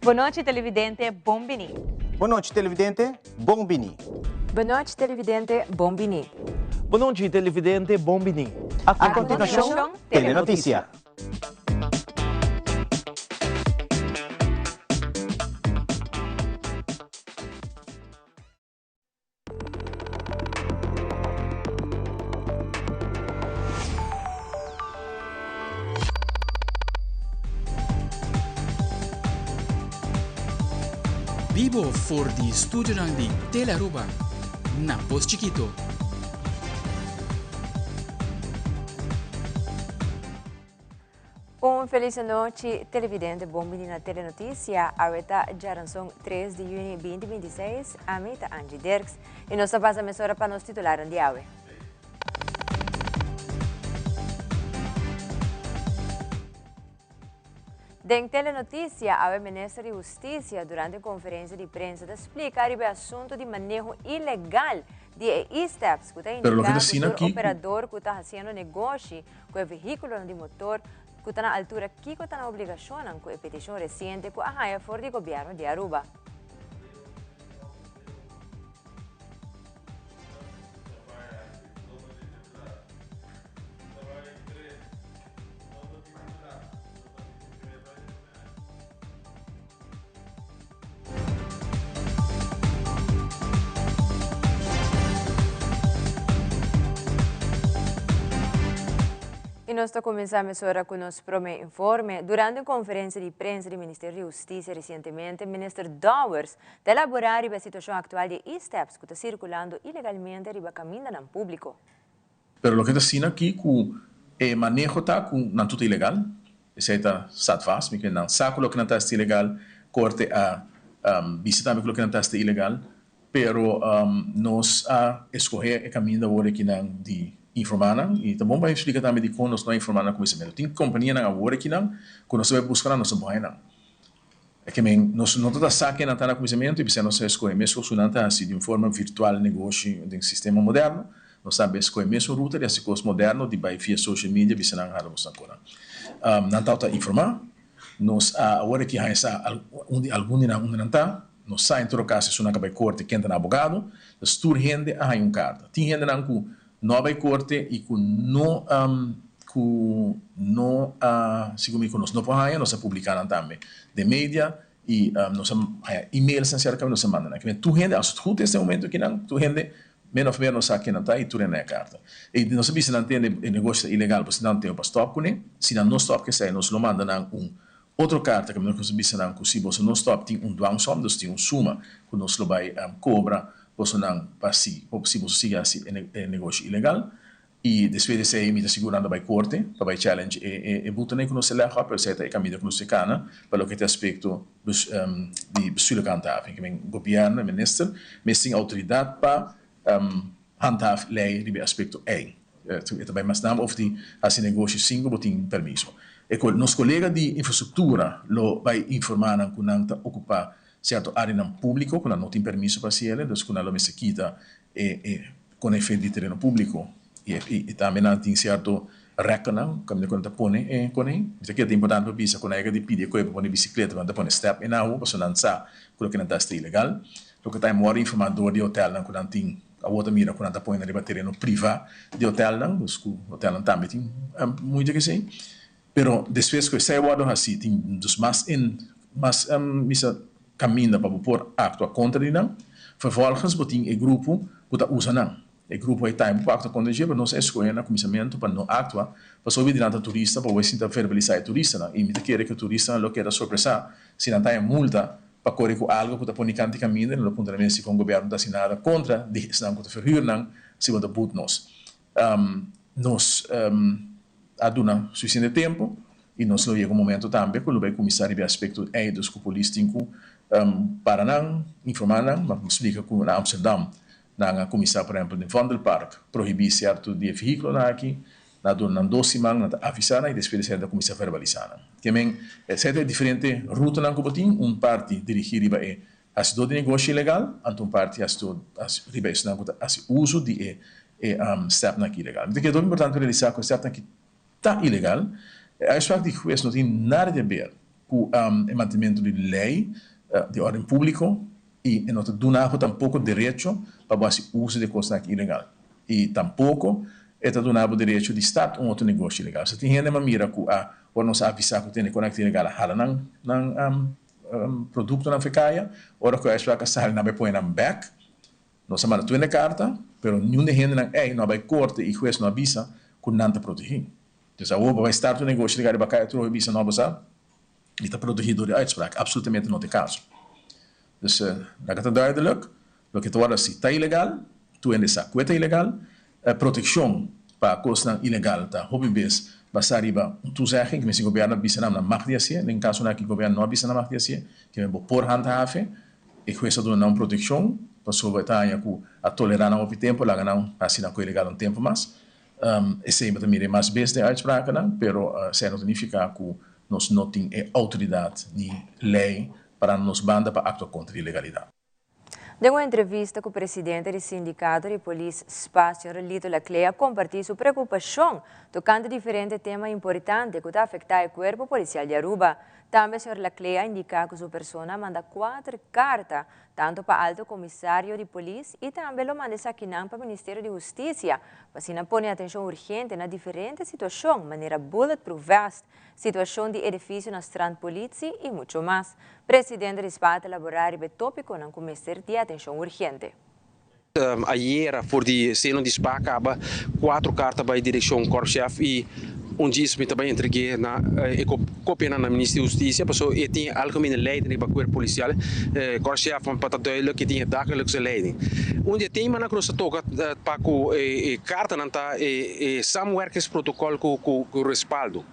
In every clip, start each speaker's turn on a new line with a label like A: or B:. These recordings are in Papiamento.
A: Bon nochi televidente, bon bini.
B: Bon nochi televidente, bon bini.
C: Bon nochi televidente, bon bini.
D: Bon nochi televidente, bon bini.
B: A continuacion, Telenoticia.
E: Bibo for di studionan di Telearuba na Pos Chikito.
C: Un feliz anochi televidente, bon bini na Telenoticia. Awe ta djaranson 3 di juni 2026. Ami ta Angie Dirks y nos ta pasa mesora pa nos titularan di awe. Den Telenoticia awe Minister di Husticia durante un conferencia di prensa ta splica riba e asunto di maneho ilegal di e e-steps cu ta
F: Pero loke
C: indica
F: ta
C: cu
F: asina
C: tur
F: aki cu.
C: operador cu ta haciendo negoshi Ku e vehíkulonan di motor ku ta na altura kiko ta nan obligashonnan ku e petishon resiente ku a haña for di gobièrnu di Aruba. Y nos ta cuminsa mesora cu nos prome informe. Durante un conferencia di prensa di Ministerio di Husticia recientemente, Minister Dowers ta elabora riba e situacion actual di e e-steps cu ta circulando ilegalmente riba camindanan publico.
F: Pero loke ta asina aki ku e maneho ta ku nan tur ta ilegal, esei ta stat vast, mi ke nan sa ku loke nan ta hasi ta ilegal, korte a bisa tambe ku loke nan ta hasi ta ilegal, pero nos a eskohe e kaminda awor aki nan di informá nan i ta bon pa mi splika tambe dikon nos no a informá nan kuminsamentu. Tin kompanianan awor aki nan ku nos a bai buska nan nos a bai nan. E ke men, nos no ta ta sa ken nan ta na kuminsamentu i p'esei nos a eskohe meskos ku nan ta hasi di un forma virtual negoshi den sistema moderno. Nos tambe eskohe mesun ruta di hasi kos moderno di bai via social media bisa nan hala bosnan kora. Nan tabata informá. Nos a awor aki haña sa un di algun di nan unda nan ta. Nos sa en todo kaso esun nan ka bai korte ken ta nan abogado. Dus tur hende a haña un karta. Tin hendenan ku No a bai korte i ku no ku no a sigun mi ku nos no por haña, nos a publiká nan tambe den media i nos a haña emails nan serka nos a manda nan. Kimen tur hende, als het goed is den momento kinan, tur hende min of meer nos sa ken nan ta i tur hende a haña karta. I nos a bisa nan tende e negoshi ta ilegal, pasobra nan tin pa stòp kuné. Si nan no stòp kesei nos lo manda nan un Otro karta ku nos a bisa nan ku si boso no stòp tin un dwangsom, dus tin un suma ku nos lo bai kobra bosonan pa si si boso sigui hasi e negoshi ilegal. I despues di esei mi ta sigur nan ta bai korte pa bai challenge e e butenan ku nos a lèg òp, pero esei ta e kaminda ku nos ta kana pa loke ta e aspekto di bestuurlijke handhaving. Ke men gobièrnu, e minister, mes tin outoridat pa Handhaaf lei riba e aspekto ei. E ta bai mas nam of di hasi negoshi sin ku bo tin permiso. E nos kolega di infrastruktura lo bai informá nan ku nan ta okupá sierto áreanan públiko ku nan no tin permiso pa hasi el, dus ku nan lo mester kita e e konefe di tereno públiko. I i tambe nan tin sierto rèktonan kaminda ku nan ta pone e konei. Mi ta kere ta importante pa bisa ku nan yega di pidi e koe pa pone bisikleta, nan ta pone stèp e nahu pasobra nan sa ku loke nan ta hasi ta ilegal. Loke ta e mor informa door di hotelnan ku nan tin awor ta mira ku nan ta pone riba tereno priva di hotelnan, dus ku hotelnan tambe tin moeite ku esei. Pero despues ku esei wordo hasi tin dus mas en mas bisa kaminda pa bo por aktua kontra di nan. Vervolgens bo tin e grupo ku ta usa nan. E grupo ei tambe por aktua kontra dje, pero nos a eskohe na kuminsamentu pa no aktua pasobra di nan ta turista pa bo sinta verbalisá e turistanan. I mi ta kere ku e turistanan lo keda sorpresá si nan ta haña multa pa kore ku algu ku ta pone kanti kaminda, nan lo puntra mes si kon gobièrnu ta hasi nada kontra di esnan ku ta verhür nan, si bo ta but nos. Nos a duna sufisiente tempu i nos lo yega un momento tambe ku lo bai kuminsá riba e aspekto ei, dus ku polis tin ku para nan, informá nan, ma splika ku na Amsterdam nan a kuminsá por ehèmpel den Vondelpark prohibí sierto di e vehíkulonan aki. Na duna nan dos siman, nan ta avisá nan i despues di esei nan ta kuminsá verbalisá nan. Ke men, esei ta e diferente rutanan ku bo tin, un parti dirigí riba e hasidó di negoshi ilegal, anto un parti hasidó riba esnan ku ta hasi uso di e e stèpnan aki ilegal. Mi ta kere hopi importante pa realisá ku e stèpnan aki ta ilegal. E uitspraak di hues no tin nada di haber. ku e mantenmentu di lei di órden públiko i e no ta duna bo tampoko derecho pa bo hasi uso di e kosnan aki ilegal. I tampoko e ta duna bo derecho di start un otro negoshi ilegal. So tin hende m'a mira ku a ora nos a avisá ku tene konekta ilegal a hala nan produktonan for kaya, ora ku e uitspraak a sali nan bai pone nan bèk. Nos a manda tur hende karta, pero niun di e hendenan ei no a bai korte i hues no a bisa ku nan ta protegí. Dus awor bo bai start un negoshi ilegal riba kaya atrobe bisa no bo sa mi ta protegí dor di uitspraak. Absolutamente no ta e kaso. Dus laga ta duidelijk, loke ta wòrdu hasi ta ilegal, tur hende sa ku e ta ilegal. Protekshon pa kosnan ilegal ta hopi bes basá riba un toezegging, ku mester gobièrnu a bisa nan nan mag di hasié. Den kasonan aki gobièrnu no a bisa nan mag di hasié, ke men bo por handhaven. E hues a duna nan un protekshon pasobra e ta haña ku a tolerá nan hopi tempu, laga nan hasi nan ku ilegal un tempu mas. Esei bo ta mira e mas bes den uitsprakennan, pero esei no ta nifiká ku nos no tin e outoridat ni lei para na nos banda pa aktua kontra di ilegalidat.
C: Den un entrevista ku presidente di sindikato di polis spa, señor Lito Laclé a kompartí su preokupashon tokante diferente tema importante ku ta afektá e kuerpo polisial di Aruba. Tambe señor Laclé a indiká ku su persona a manda kuater karta tantu pa Alto Komisario di Polis i tambe lo manda esakinan pa Ministerio di Hustisia pa asina pone atenshon urgente na diferente situashon manera bulletproof vest, situashon di edifisio na strandpolitie i mucho mas. Presidente di spa ta elaborá riba e tópikonan ku mester di atenshon urgente.
G: Ayera for di seno di spa kaba kuatro karta bai direkshon Korpschef i un djis mi ta bai entreg'é na e kopianan na Minister di Hustisia pasobra e tin e algemene leiding riba kuerpo polisial. Korpschef pa ta duidelijk e tin e dagelijkse leiding. Un di e temanan ku nos ta toka pa ku e kartanan ta e samenwerkingsprotocol ku respaldo.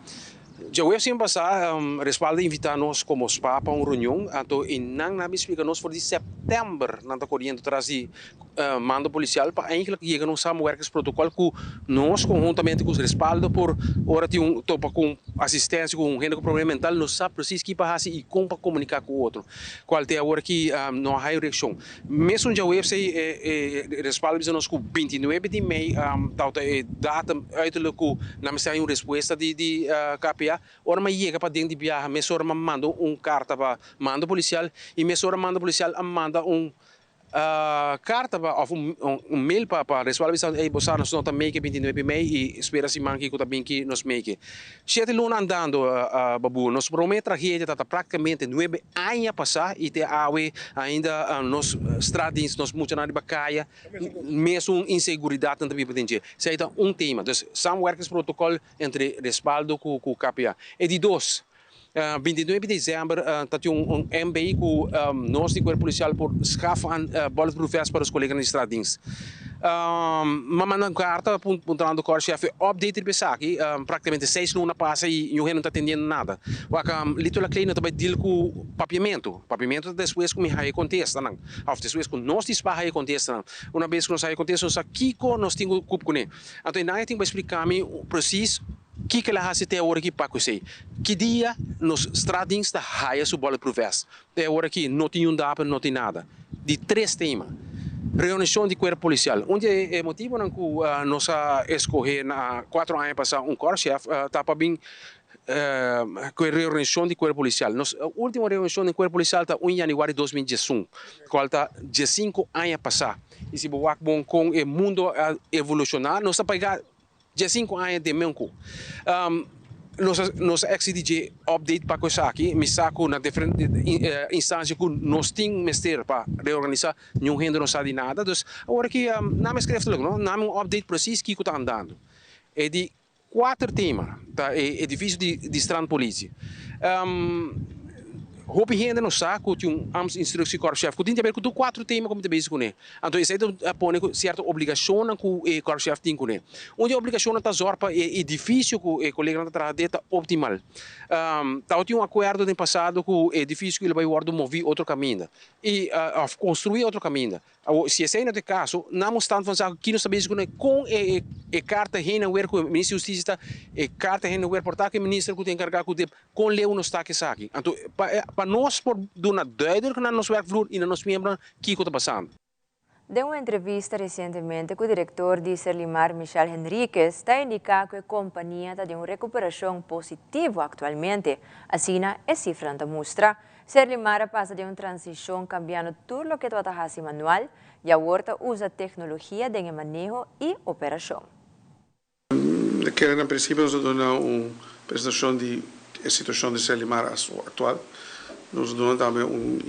G: Djaweps siman pasá Respaldo a invitá nos komo spa pa un reunion, anto e nan a bin splika nos for di sèptèmber nan ta koriendo tras di mando polisial pa eindelijk yega na un samenwerkingsprotocol ku nos konhuntamente ku Respaldo por ora tin un topa ku un asistensia ku un hende ku problema mental nos sa presis ki pa hasi i kon pa komuniká ku otro, kual te awor aki no a haya un reakshon. Mesun djaweps ei e respaldo bisa nos ku 29 di mei tabata e datum uiterlijk ku nan mester haña un respuesta di di KPA. Ora mi a yega paden di biaha mesora mi a manda un karta pa mando polisial i mesora mando polisial a manda un karta pa òf un mail pa pa respaldo bisa ey bo sa nos no ta make e 29 di mei i spera siman ki ku ta bin ki nos make. Shete luna andando Babu, nos prome tragedia ta ta praktikamente nuebe aña pasá i te awe ainda nos straatdienst, nos muchanan riba kaya mesun inseguridatnan ta biba den dje. Esei ta un tema. Dus samenwerkingsprotocol entre Respaldo ku KPA. E di dos, 29 di desèmber ta tin un MB ku nos di Kuerpo Polisial por schaf aan bulletproof vest pa nos koleganan di straatdienst. M'a manda un karta puntrando Korpschef e update riba esaki, praktikamente seis luna pasa i niun hende no ta atendiendo nada. Wak Lito Laclay no ta bai deal ku papiamentu, papiamentu ta despues ku mi haya e kontestanan òf despues ku nos di spa haya e kontestanan. Una bes ku nos haya e kontesta nos sa kiko nos tin ku kup kuné. Anto e nan e tin ku bai splika mi presis kiko el a hasi te awor aki pa ku esei. Ki dia nos straatdienst ta haya su bulletproof vest? Te awor aki no tin niun dapen, no tin nada. Di tres tema, reorganisacion di cuerpo policial. Un di e motibonan cu nos a escoge na cuatro aña pasa un korpschef ta pa bin cu e reorganisacion di cuerpo policial. Nos ultimo reorganisacion den cuerpo policial ta un januari 2011, cual ta 15 aña pasa. Y si bo wak bon con e mundo a evoluciona, nos ta pega 15 aña den menku. Nos a nos a exigi dje update pa ku esaki. Mi sa ku na diferente instancia ku nos tin mester pa reorganisa, niun hende no sa di nada. Dus awor aki nan mi schriftelijk no, nan mi un update precies kiko ta andando. E di kuater tema ta e edifisio di di strandpolitie. Hopi hende no sa ku tin un ambtsinstructiekorpschef ku tin di haber ku tur kuatro tema ku mi ta bezig kuné. Anto esei ta pone ku sierto obligashonnan ku e korpschef tin kuné. Un di e obligashonnan ta zòrg pa e edifisio ku e koleganan ta traha den ta optimal. Tabatin un akuerdo den pasado ku e edifisio ku lo bai wòrdu moví otro kaminda i òf konstruí otro kaminda. Awor, si esei no ta e kaso, nan mo stand van zaken ki nos ta bezig kuné kon e e karta heen en weer ku e minister di hustisia ta e karta heen en weer por ta ku e minister ku ta enkargá ku dip kon leu nos ta ku esaki. Anto pa pa nos por duna duidelijk na nos werkvloer i na nos miembronan kiko ta pasando.
C: Den un entrevista recientemente cu director di Serlimar Michel Henriquez, ta indica cu e compania ta den un recuperacion positivo actualmente. Asina, e cifra ta mustra. Serlimar a pasa den un transicion cambiando tur loke tabata haci manual y awor ta usa tecnologia den maneho y operacion.
H: Cu na principio nos a duna un presentacion di e situacion di Serlimar actual. Nos a duna tambe un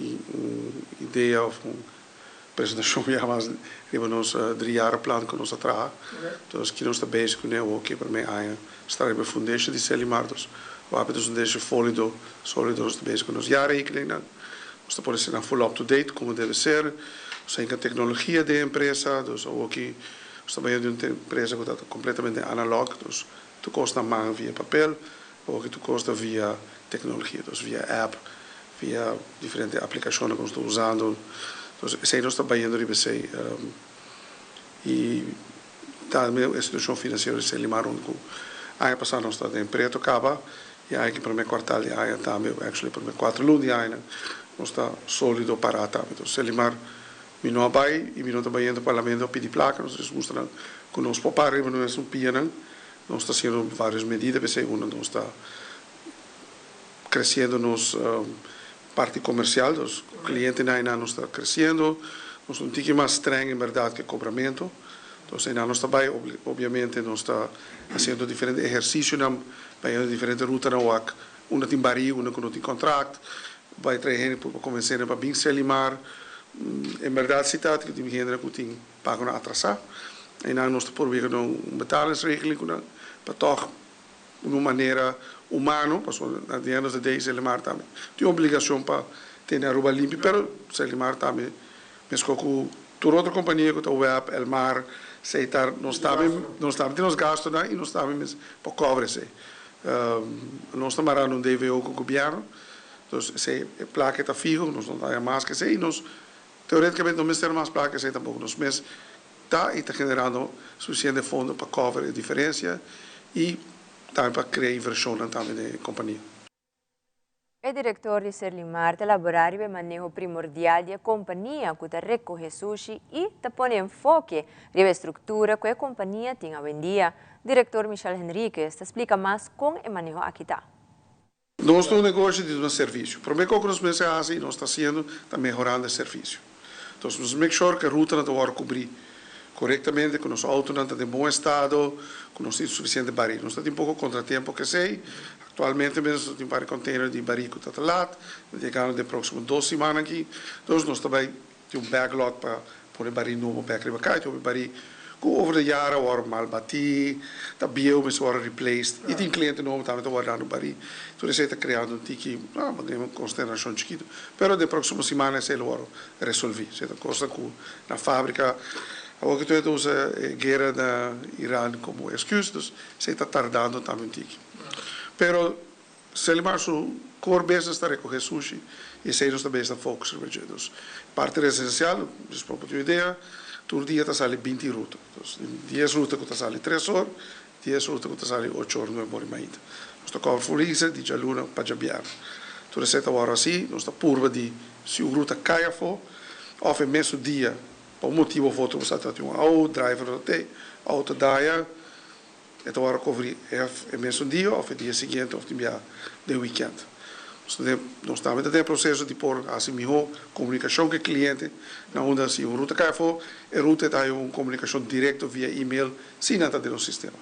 H: idea of un presentacion ya mas riba nos 3 jaar plan cu nos a traha. Anto, cu nos ta bezig cu ne, pa mi aña ta riba foundation di Serlimar, dus we hebben dus een deze solido, solido nos ta bezig cu nos jaarrekening. Nos ta por ser full up to date, como debe ser. Nos tin tecnologia di empresa, dus aki nos ta den un empresa cu ta completamente analog, dus tur cos ta man via papel, of tur cos ta via tecnologia, dus via app, via diferente aplicacion cu nos ta usando. Dus esey nos ta trahando riba esey y tambe e situacion financiero di Serlimar cu aña pasa nos ta den preto caba y aki prome kwartaal di aña tambe, actually prome 4 luna di aña nos ta solido para tambe. Anto, Serlimar mi no a bay y mi no ta bayendo parlamento pidi placa, nos ta mustra cu nos por para riba nos pia. Nos ta haciendo varios medida, pesey nos ta creciendo nos parti comercial, e clientenan nos ta creciendo, nos ta un tiki mas streng en berdad cu cobramento. Anto, nos ta obviamente nos ta haciendo diferente ehercicio, bay diferente ruta na wak, unda tin bari, unda cu no tin contract, bay traha hende pa convence pa bin Serlimar. En berdad, si ta cu tin hende cu tin pago na atrasa. Y nos ta probando un betalingsregeling pa toch un manera humano, paso at the end of the day, Serlimar tambe tin obligacion pa tene Aruba limpi, pero Serlimar tambe, mes cu tur otro compania cu ta WEB, Elmar, Setar, nos tambe tin gasto y nos tambe pa cover esey. Nos ta marando un DVO cu gobierno, anto e placa ta fiho, nos no tin mas cu esey, y nos teoreticamente no mester mas placa esey tampoco, nos mes ta y ta generando suficiente fondo pa cover e diferencia y tambe pa crea inversion tambe den compania.
C: E director di Serlimar ta elabora e maneho primordial di e compania cu ta recoge sushi y ta pone enfoke riba e structura cu e compania tin awendia. Director Michel Henriquez ta splica mas con e maneho aki ta.
H: Nos tin un negoshi di un servicio. Prome cu nos mes ta haci, nos ta haciendo, ta mehorando e servicio. Anto, nos make sure cu e ruta ta cubri corectamente, cu nos auto ta den bon estado, cu nos tin suficiente bari. Nos tin poco contratempo cu esey. Actualmente mes nos tin varios container di bari cu ta laat, yegando den proximo 2 siman aki. Anto, nos tambe tin un backlog pa pone bari nobo back riba caya, tin bari cu over de jaren worden mal bati, ta bieu, mas worden replaced. Y tin cliente nobo tambe ta wardando bari. Anto, esey ta creando un tiki, un consternacion chikito. Pero den proximo siman esey lo wordo resolvi. Esey ta cos cu na fabrica, awor cu tur usa guera na Iran como excuus, dus esey ta tardando tambe un tiki. Pero Serlimar su core business ta recoge sushi y esey nos tambe ta focus riba. Dus parti residencial, dus pa un idea, tur dia ta sali 20 ruta. Dus 10 ruta cu ta sali 3 or, 10 ruta cu ta sali 8 or, 9 or y mei. Nos ta cover full isla, di dialuna pa diabierna. Tur esey ta asina, nos ta purba di si un ruta cay afo, of e mesun dia, pa un motibo of otro, bo tin un auto, driver no tin, auto daña, anto awor cubri e mesun dia, of e dia siguiente, of dia di weekend. Nos tambe tin e proceso di por haci miho comunicacion cu e cliente, na unda si un ruta cay afo, e ruta ta un comunicacion directo via e-mail, sin nada den sistema.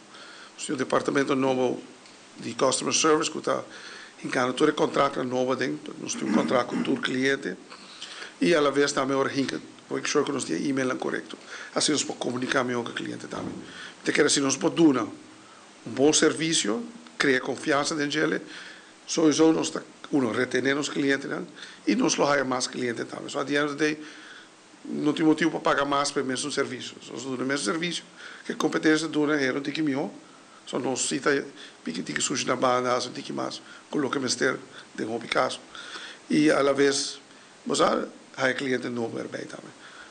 H: E departamento nobo di customer service cu ta hincando tur e contrato nobo den, nos tin un contrato cu tur cliente y a la vez tambe ora hinca, make sure cu nos tin e-mail corecto. Asina nos por comunica miho cu e cliente tambe. Te kier asina nos por duna un bon servicio, crea confiansa den dje, sowieso nos ta uno retene nos clientenan y nos lo haya mas cliente tambe. So at the end of the day, no tin motibo pa paga mas pa e mesun servicio. Nos duna e mesun servicio, cu competencia duna e un tiki miho. So nos si ta piki tiki sushi na banda, un tiki mas, cu loke mester den hopi caso. Y a la vez, nos haya cliente nobo erbij tambe.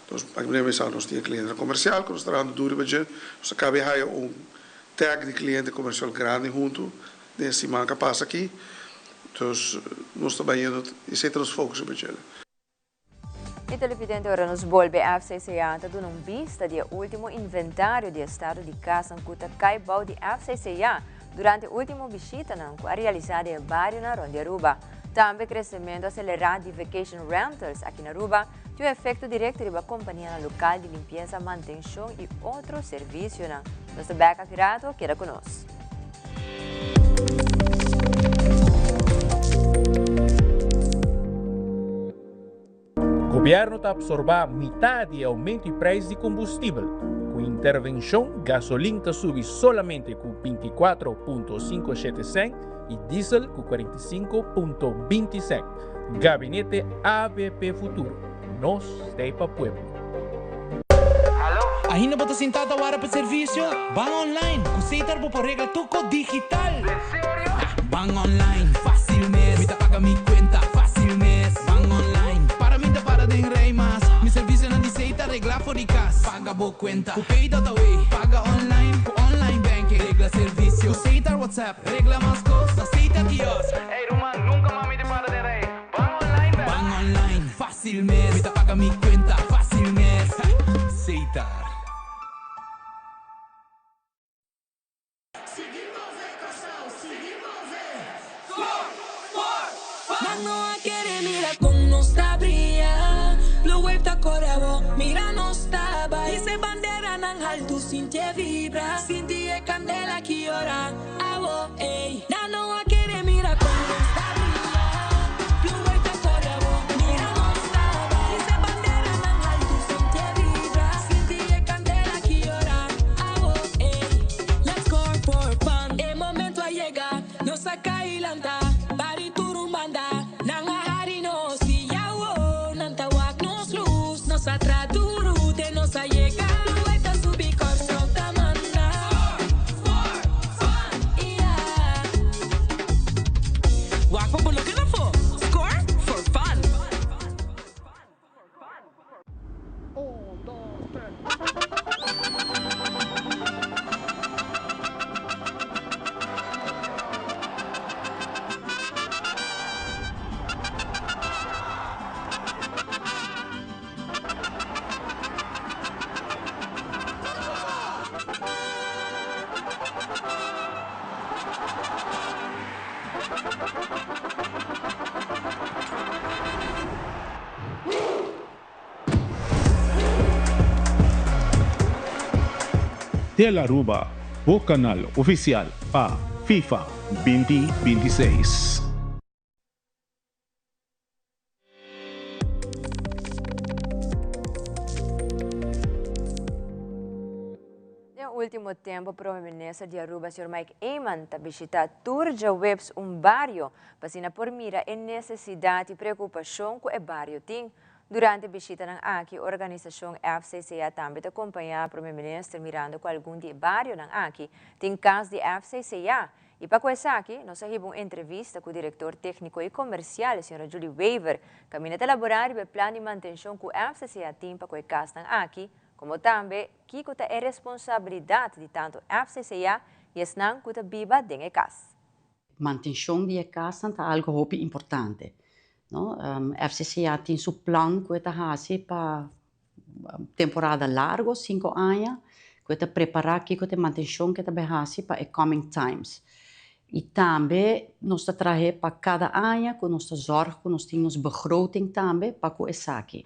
H: Dus, aki mes nos tin cliente comercial, cu nos ta trahando duro pa nos a caba haya un tag di cliente comercial grandi hunto, den siman cu pasa aki. Dus, nos ta trahando, esey ta nos focus riba.
C: Y televidente ora nos bolbe FCCA ta duna un bista di e ultimo inventario di estado di casnan cu ta cay bou di FCCA durante ultimo bishitanan cu a realisa den e barionan rond di Aruba. Tambe crecemento acelera di vacation rentals aki na Aruba tin un efecto directo riba companianan local di limpieza, mantencion y otro servicionan. Nos ta bek aki rato, keda cu nos.
I: Gobierno ta absorba mitad di e aumento di prijs di combustibel. Cu intervencion, gasolin ta subi solamente cu 24.57 cent y diesel cu 45.20 cent. Gabinete avp Futuro, nos ta pa pueblo.
E: Ainda bo ta sinta ta warda pa servicio? Ban online! Cu Setar bo por regla tur cos digital! Ban online, facil mes! Mi ta paga mi cuenta, facil mes! Ban online, para mi ta para den rij mas! Mi servicionan di Setar regla for di cas! Paga bo cuenta cu Pay.awe! Paga online cu online banking! Regla servicio cu Setar WhatsApp! Regla mas cos na Setar kiosk! Ey ruman, nunca mas mi ta para den rij! Ban online bek! Ban online, facil mes! Mi ta paga mi cuenta, facil mes! Setar.
J: Nan no a kere mira con nos ta bria Blue wave ta core awo, mira nos ta bai Hisa e banderanan haltu, sinti e vibra Sinti e candela ki ora awo, ey Nan no a kere mira con nos ta bria Blue wave ta core awo, mira nos ta bai Hisa e banderanan haltu, sinti e vibra Sinti e candela ki ora awo, ey Let's score for fun E momento a yega, nos a kai lanta Bari tur un banda, nan a hari nos I awo, nan ta wak nos lus Nos a tra duru te nos a yega Blue ta subi, Kòrsou ta manda Score for fun, yeah
E: Wak pa bo loke na fo Score for fun.
I: Telaruba, bo kanal ofisial pa FIFA 2026.
C: Den ultimo tempo Prome Minister di Aruba señor Mike Eman ta bishita tur djaweps un bario pa asina por mira e necesidad y preocupacion cu e bario tin. Durante e bishitanan aki organisacion FCCA tambe ta compaña Prome Minister mirando cu algun di e barionan aki tin cas di FCCA y pa cu esaki nos a hiba un entrevista cu director tecnico y comercial señora Julie Wever caminda ta elabora riba e plan di mantencion cu FCCA tin pa cu e casnan aki Como tambe kico ta e responsabilidad di tanto FCCA y esnan cu ta biba den e cas.
K: Mantencion di e casnan ta algo hopi importante, no? FCCA tin su plan cu e ta haci pa temporada largo, cinco aña, cu e ta prepara kico ta e mantencion cu e ta bay haci pa e coming times. Y tambe nos ta trahe pa cada aña cu nos ta zorg cu nos tin nos begroting tambe pa cu esaki.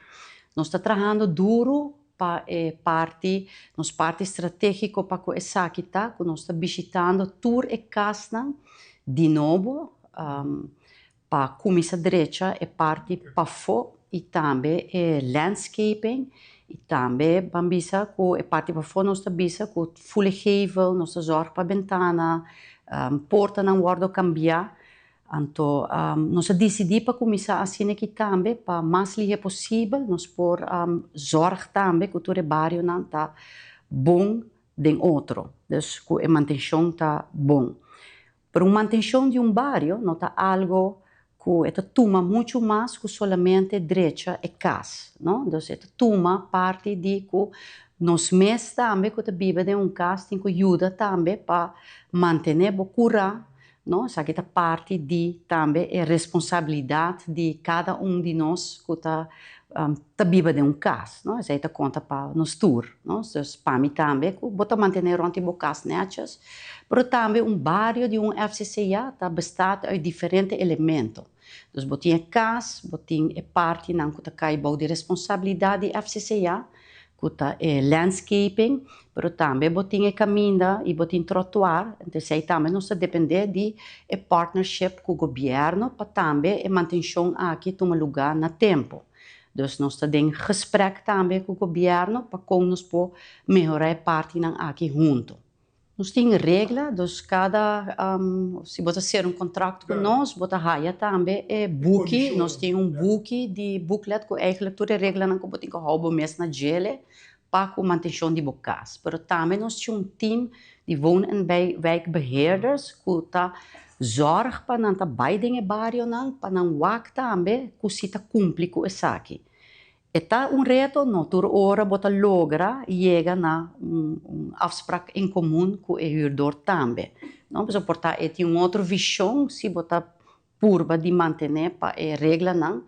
K: Nos ta trahando duro pa e parti, nos parti strategico pa cu esaki ta cu nos ta bishitando tur e casnan di nobo pa cuminsa drecha e parti pafo y tambe e landscaping y tambe ban bisa cu e parti pafo nos ta bisa cu fule gevel, nos ta zorg pa bentana, portanan wordo cambia, anto nos a dicidi pa cuminsa asina aki tambe pa mas lihe posibel nos por zorg tambe cu tur e barionan ta bon den otro, dus cu e mantencion ta bon. Pero un mantencion di un bario no ta algo cu e ta tuma mucho mas cu solamente drecha e cas, no? Dus e ta tuma parti di cu nos mes tambe cu ta biba den un cas tin cu yuda tambe pa mantene bo cura, No, esaki ta parti di tambe e responsabilidat di kada un di nos ku ta ta biba den un kas, no. Esei ta konta pa nos tur, no. Dus pa mi tambe ku bo ta mantené rònt di bo kas nètjes, pero tambe un bario di un FCCA ta bestaat uit diferente elemento. Dus bo tin e kas, bo tin e partinan ku ta kai bou di responsabilidat di FCCA, ku ta e landscaping, pero tambe bo tin e kaminda i bo tin trotuar, entonces esei tambe nos ta dependé di e partnership ku gobièrnu pa tambe e mantenshon aki tuma lugá na tempu. Dus nos ta den gesprek tambe ku gobièrnu pa kon nos por mehorá e partinan aki huntu. Nos tin regla, dus kada, si bo ta sera un kontrakt ku nos, bo ta haya tambe e buki, nos tin un buki di booklet ku eigenlijk tur e reglanan ku bo tin ku hou bo mes na djele pa ku mantenshon di bo kas. Pero tambe nos tin un team di woon en wijkbeheerders ku ta zòrg pa nan ta bai den e barionan pa nan wak tambe ku si ta kumpli ku esaki. E ta un reto, no tur ora bo ta logra yega na un afsprak en komun ku e hürdor tambe. No, pasobra por ta e tin un otro vishon si bo ta purba di mantené pa e reglanan.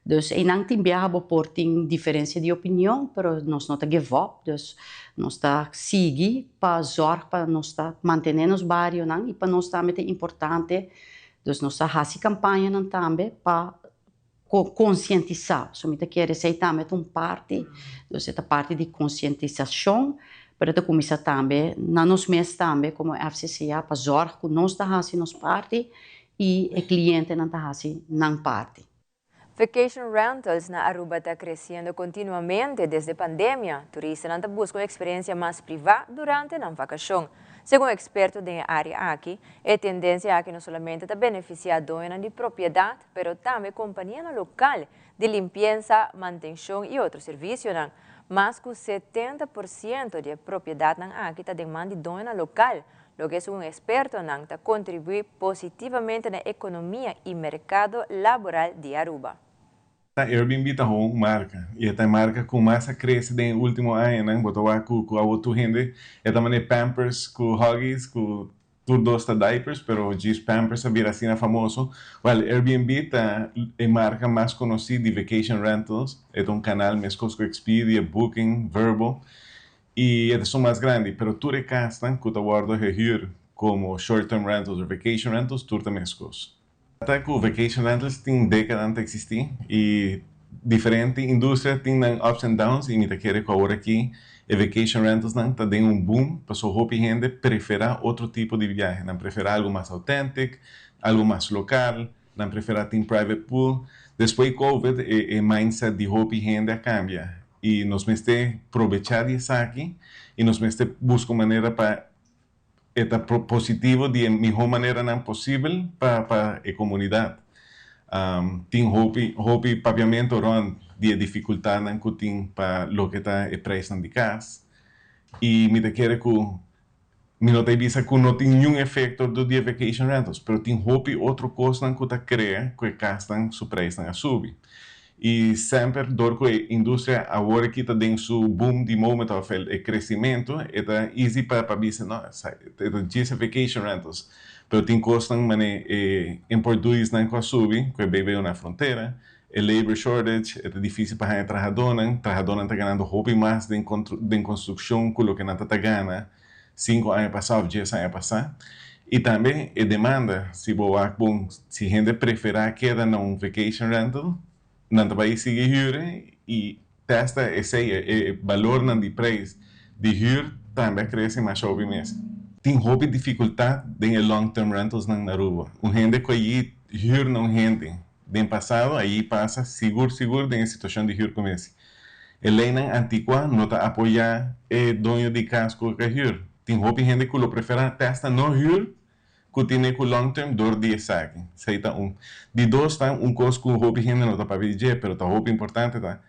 K: Dus einan tin biaha bo por tin diferensia di opinion, pero nos no ta give up, dus nos ta sigui pa zòrg pa nos ta mantené nos barionan i pa nos tambe ta importante, dus nos ta hasi kampañanan tambe pa konsientisá. So mi ta kere esei tambe ta un parti, dus e ta parti di konsientisashon, pero e ta kuminsá tambe na nos mes tambe komo FCCA pa zòrg ku nos ta hasi nos parti i e klientenan ta hasi nan parti.
C: Vacation rentals na Aruba ta creciendo continuamente desde pandemia. Turistanan ta busca un experiencia mas priva durante nan vacacion. Segun experto den e area aki, e tendencia aki no solamente ta beneficia doñonan di propiedad, pero tambe companianan local di limpieza, mantencion y otro servicionan. Mas cu 70% di e propiedadnan aki ta den man di doñonan local, loke segun expertonan ta contribui positivamente na economia y mercado laboral di Aruba.
L: Airbnb ta un marca y e marca cu mas a crece den ultimo añanan. Bo ta wak cu otro hende e ta manera Pampers cu Huggies, cu tur dos ta diapers, pero djis Pampers a bira asina famoso. Well, Airbnb ta e marca mas conoci di vacation rentals. E un canal mescos cu Expedia, Booking, Vrbo y e ta mas grandi, pero tur e casnan cu ta wordo gehuur como short-term rentals of vacation rentals, tur ta mescos. Ata cu vacation rentals tin decada ta existi y diferente industria tin nan ups and downs, y mi ta kere cu awor aki e vacation rentals nan ta den un boom, paso hopi hende prefera otro tipo di viahe, nan prefera algo mas authentic, algo mas local, nan prefera tin private pool. Despues COVID, e mindset di hopi hende a cambia y nos mester aprovecha di esaki y nos mester busca manera pa ta positivo di miho maneranan posibel pa e comunidad. Tin hopi hopi papiamento rond di dificultadnan cu tin pa loke ta e prijs di cas y mi ta kere cu mi no ta bisa cu no tin ningun efecto di vacation rentals, pero tin hopi otro cosnan cu ta crea cu e casnan su prijsnan a subi. Y semper door cu e industria awor aki ta den su boom di moment of e crecimento, ta easy pa bisa, no, ta djis vacation rentals, pero tin cosnan mane e import duties nan cu a subi, cu e BBO na frontera, e labor shortage, ta dificil pa haya trahadornan, trahadornan ta ganando hopi mas den construccion cu loke nan ta gana 5 aña pasa of 10 aña pasa. Y tambe e demanda, si bo bon, si hende prefera keda na un vacation rental, nan ta bay sigui huur y testa esey e valornan di prijs di huur tambe a crece mas hopi mes. Tin hopi dificultad den e long term rentals na Aruba. Un hende cu ey huur na un hende den pasado, ey pasa sigur sigur den situacion di huur como esey. E leynan antigua no ta apoya e doño di cas cu huur. Tin hopi hende cu lo prefera testa no huur cu tin cu long term door di esaki. Esey ta un. Di dos ta un cos cu hopi hende no ta papia, pero ta hopi importante, ta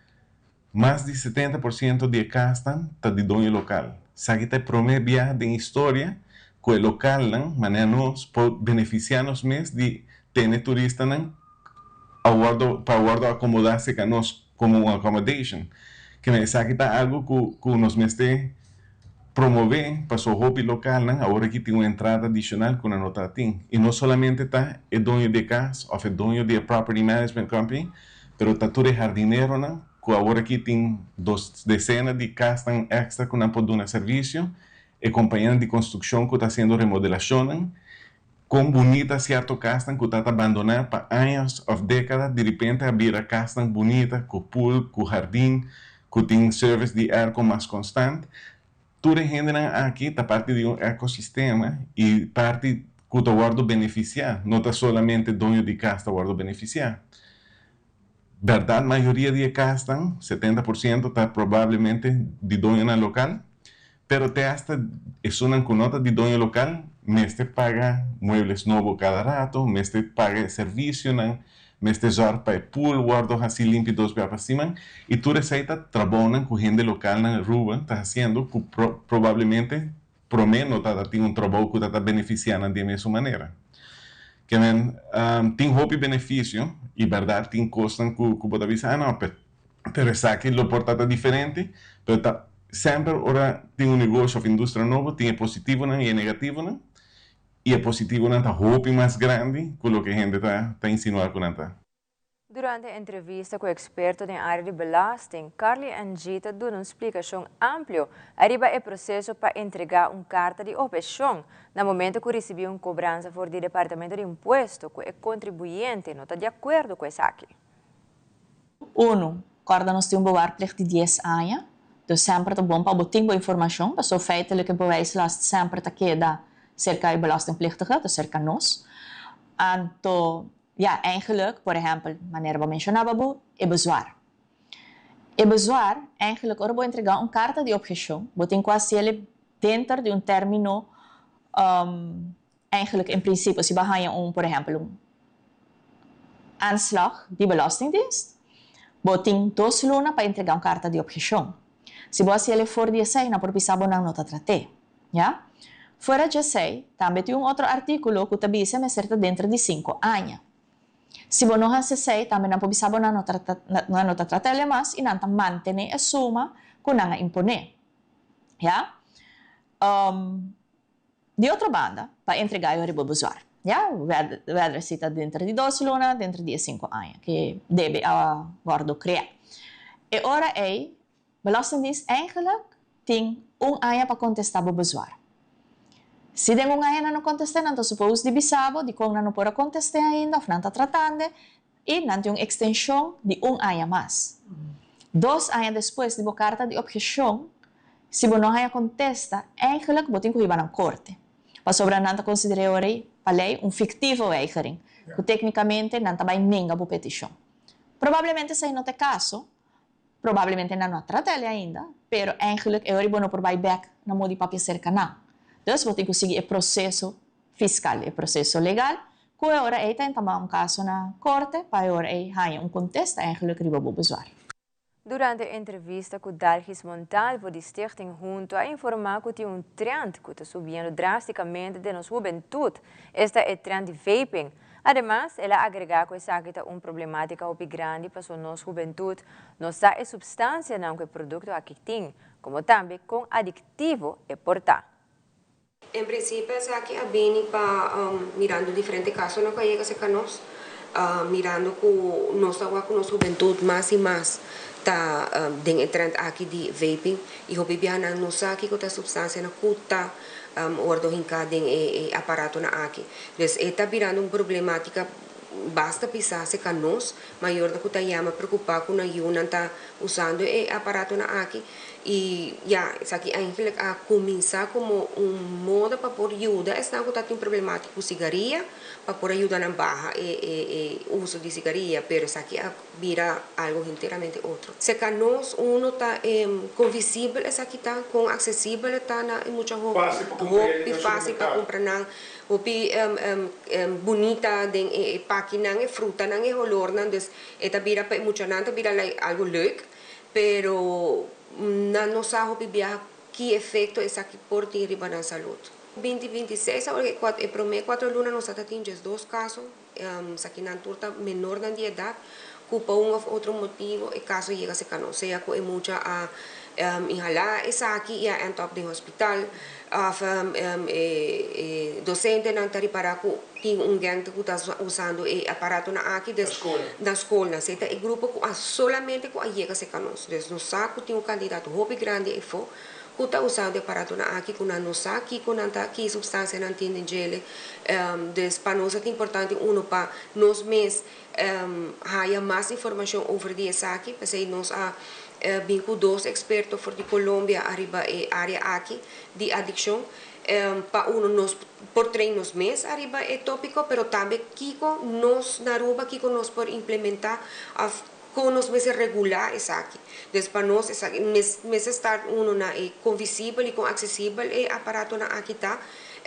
L: mas di 70% di cas ta di doño local. Esaki ta prome biaha den historia cu e localnan, manera nos por beneficia nos mes di tene turistanan abordo pa abordo acomoda cerca nos como un accommodation. Cu esaki ta algo cu nos mester. promové paso hopi lokalnan awor aki tin un entrada adishonal ku nan no ta tin. I no solamente ta e doño di e kas òf e doño di e property management company, pero ta tur e hardineronan ku awor aki tin dos desena di kasnan èkstra ku nan por duna servisio, e kompañianan di konstrukshon ku ta hasiendo remodelashonnan. Kon bunita sierto kasnan ku ta ta bandoná pa añas òf dékada diripente a bira kasnan bunita ku pool, ku hardin, ku tin service di airco mas konstant. Tur e hendenan aki ta parti di un ekosistema i parti ku ta wòrdu benefisiá, no ta solamente doño di kas ta wòrdu benefisiá. Bèrdat mayoria di e kasnan, 70%, ta probablemente di doñonan lokal, pero te asta esunnan ku no ta di doño lokal mester paga muebles nobo kada rato, mester paga e servisionan, mester zòrg pa e pool wòrdu hasí limpi dos bia pa siman, i tur esei ta trabounan ku hende lokalnan Ruben ta hasiendo ku probablemente promé no ta tin un trabou ku ta ta benefisiá nan di e mesun manera. Ke men, tin hopi benefisio i bèrdat tin kosnan ku ku bo ta bisa, ah no, pero esaki lo por ta ta diferente, pero ta semper ora tin un negoshi òf industria nobo tin e positivonan i e negativonan, i e positivonan ta hopi mas grandi ku loke hende ta ta insinuá ku nan ta.
C: Durante entrevista ku eksperto den área di belasting, Carly Angie ta duna un splikashon amplio ariba e proseso pa entregá un karta di opheshon na momento ku risibí un kobransa for di Departamento di Impuesto ku e kontribuyente no ta di akuerdo ku esaki.
M: Unu, kòrda nos tin un bewaarplicht di dies aña, dus semper ta bon pa bo tin bo informashon, pasobra feitelijk e bewijslast semper ta keda serka e belastingplichtige, dus serka nos. Anto Ja, eigenlijk, por ehèmpel, manera bo menshoná bo, e bezwaar. E bezwaar, eigenlijk, ora bo entregá un karta di opheshon, bo tin ku hasiel denter di un término, eigenlijk, en prinsipio, si bo a haña un, por ehèmpel, un aanslag di Belastingdienst, bo tin dos luna pa entregá un karta di opheshon. Si bo hasiel for di esei, nan por bisa bo nan no ta trat'é. Ya. Fuera djesei, tambe tin un otro artíkulo ku ta bisa mester ta denter di sinku aña. Si bo no hasi esei, tambe nan por bisa bo nan no ta nan no ta trat'el mas i nan ta mantené e suma ku nan a imponé. Ya. Di otro banda, pa entregá e riba bezwaar. Ya, wèder si ta denter di dos luna, denter di e sinku aña ku debe a wòrdu kreá. E ora ei, Belastingdienst eigenlijk tin un aña pa kontestá bo bezwaar. Si den un aña nan no kontest'é, nan ta supos di bisa bo dikon nan no por a kontest'é ainda òf nan ta tratand'e i nan tin un ekstenshon di un aña mas. Dos aña despues di bo karta di opheshon, si bo no haña kontesta, eigenlijk bo tin ku hiba nan korte. Pasobra nan ta konsider'é ora ei pa lei un fiktivo weigering, ku téknikamente nan ta bai nenga bo petishon. Probablemente esei no ta e kaso, Probablemente nan no a trata el ainda, pero eigenlijk e ora bo no por bai bek na modo di papia serka nan. Dus bo tin ku sigui e proseso fiskal, e proseso legal, ku e ora ei ta entamá un kaso na korte pa e ora ei haña un kontesta eigenlijk riba bo bezwaar.
C: Durante e entrevista ku Dalgis Montalvo di Stichting Hunto a informá ku tin un trend ku ta subiendo drástikamente den nos hubentut, esta e trend di vaping. Ademas, el a agregá ku esaki ta un problemátika hopi grandi paso nos hubentut no sa e supstansianan ku e produkto aki tin, komo tambe kon adiktivo e por ta.
N: En prinsipio esaki a bini pa mirando diferente kasonan ku a yega serka nos, mirando ku nos ta wak ku nos hubentut mas i mas ta den e trend aki di vaping i hopi biaha nan no sa kiko ta e supstansianan ku ta wordo hinká den e aparatonan aki. Dus e ta birando un problematica basta pisá serka nos, mayornan ku ta yama preokupá ku nan yunan ta usando e aparatonan aki. I ya, esaki eigenlijk a kuminsá komo un moda pa por yuda esnan ku ta tin problematica ku sigaria, pa por a yuda nan baha e e uso di sigaria, pero esaki a bira algo henteramente otro. Serka nos uno ta kon visibel esaki ta, kon aksesibel e ta na e mucha hopi fásil pa kumpra nan, hopi bunita den e pakinan, e frutanan, e holornan, dus e ta bira pa e muchanan ta bira like algo leuk, pero nan no sa hopi biaha ki efekto esaki por tin riba nan salud. 2026 awor e prome kuatro luna nos a ta tin 12 kaso. Esakinan tur ta menornan di edat ku pa un òf otro motibu e kaso yega serka nos, sea ku e mucha a Inhalá esaki i a end up den hospital. Òf e dosentenan ta ripará ku tin un gang ku ta usando e aparatonan aki des na skolnan. Esei ta e grupo ku a solamente ku a yega serka nos. Des nos sa ku tin un kantidat hopi grandi efo ku ta usando e aparatonan aki ku nan no sa kiko nan ta ki supstansia nan tin den djele. Des pa nos a ta importante uno pa nos mes haya mas informashon over di esaki. P'esei nos a bin ku dos eksperto for di Colombia ariba e área aki di adikshon pa uno nos por train nos mes ariba e tópiko pero tambe kiko nos na Aruba kiko nos por implementá òf kon nos mester regulá esaki. Des pa nos esaki mester start uno na e kon visibel i kon aksesibel e aparatonan aki ta.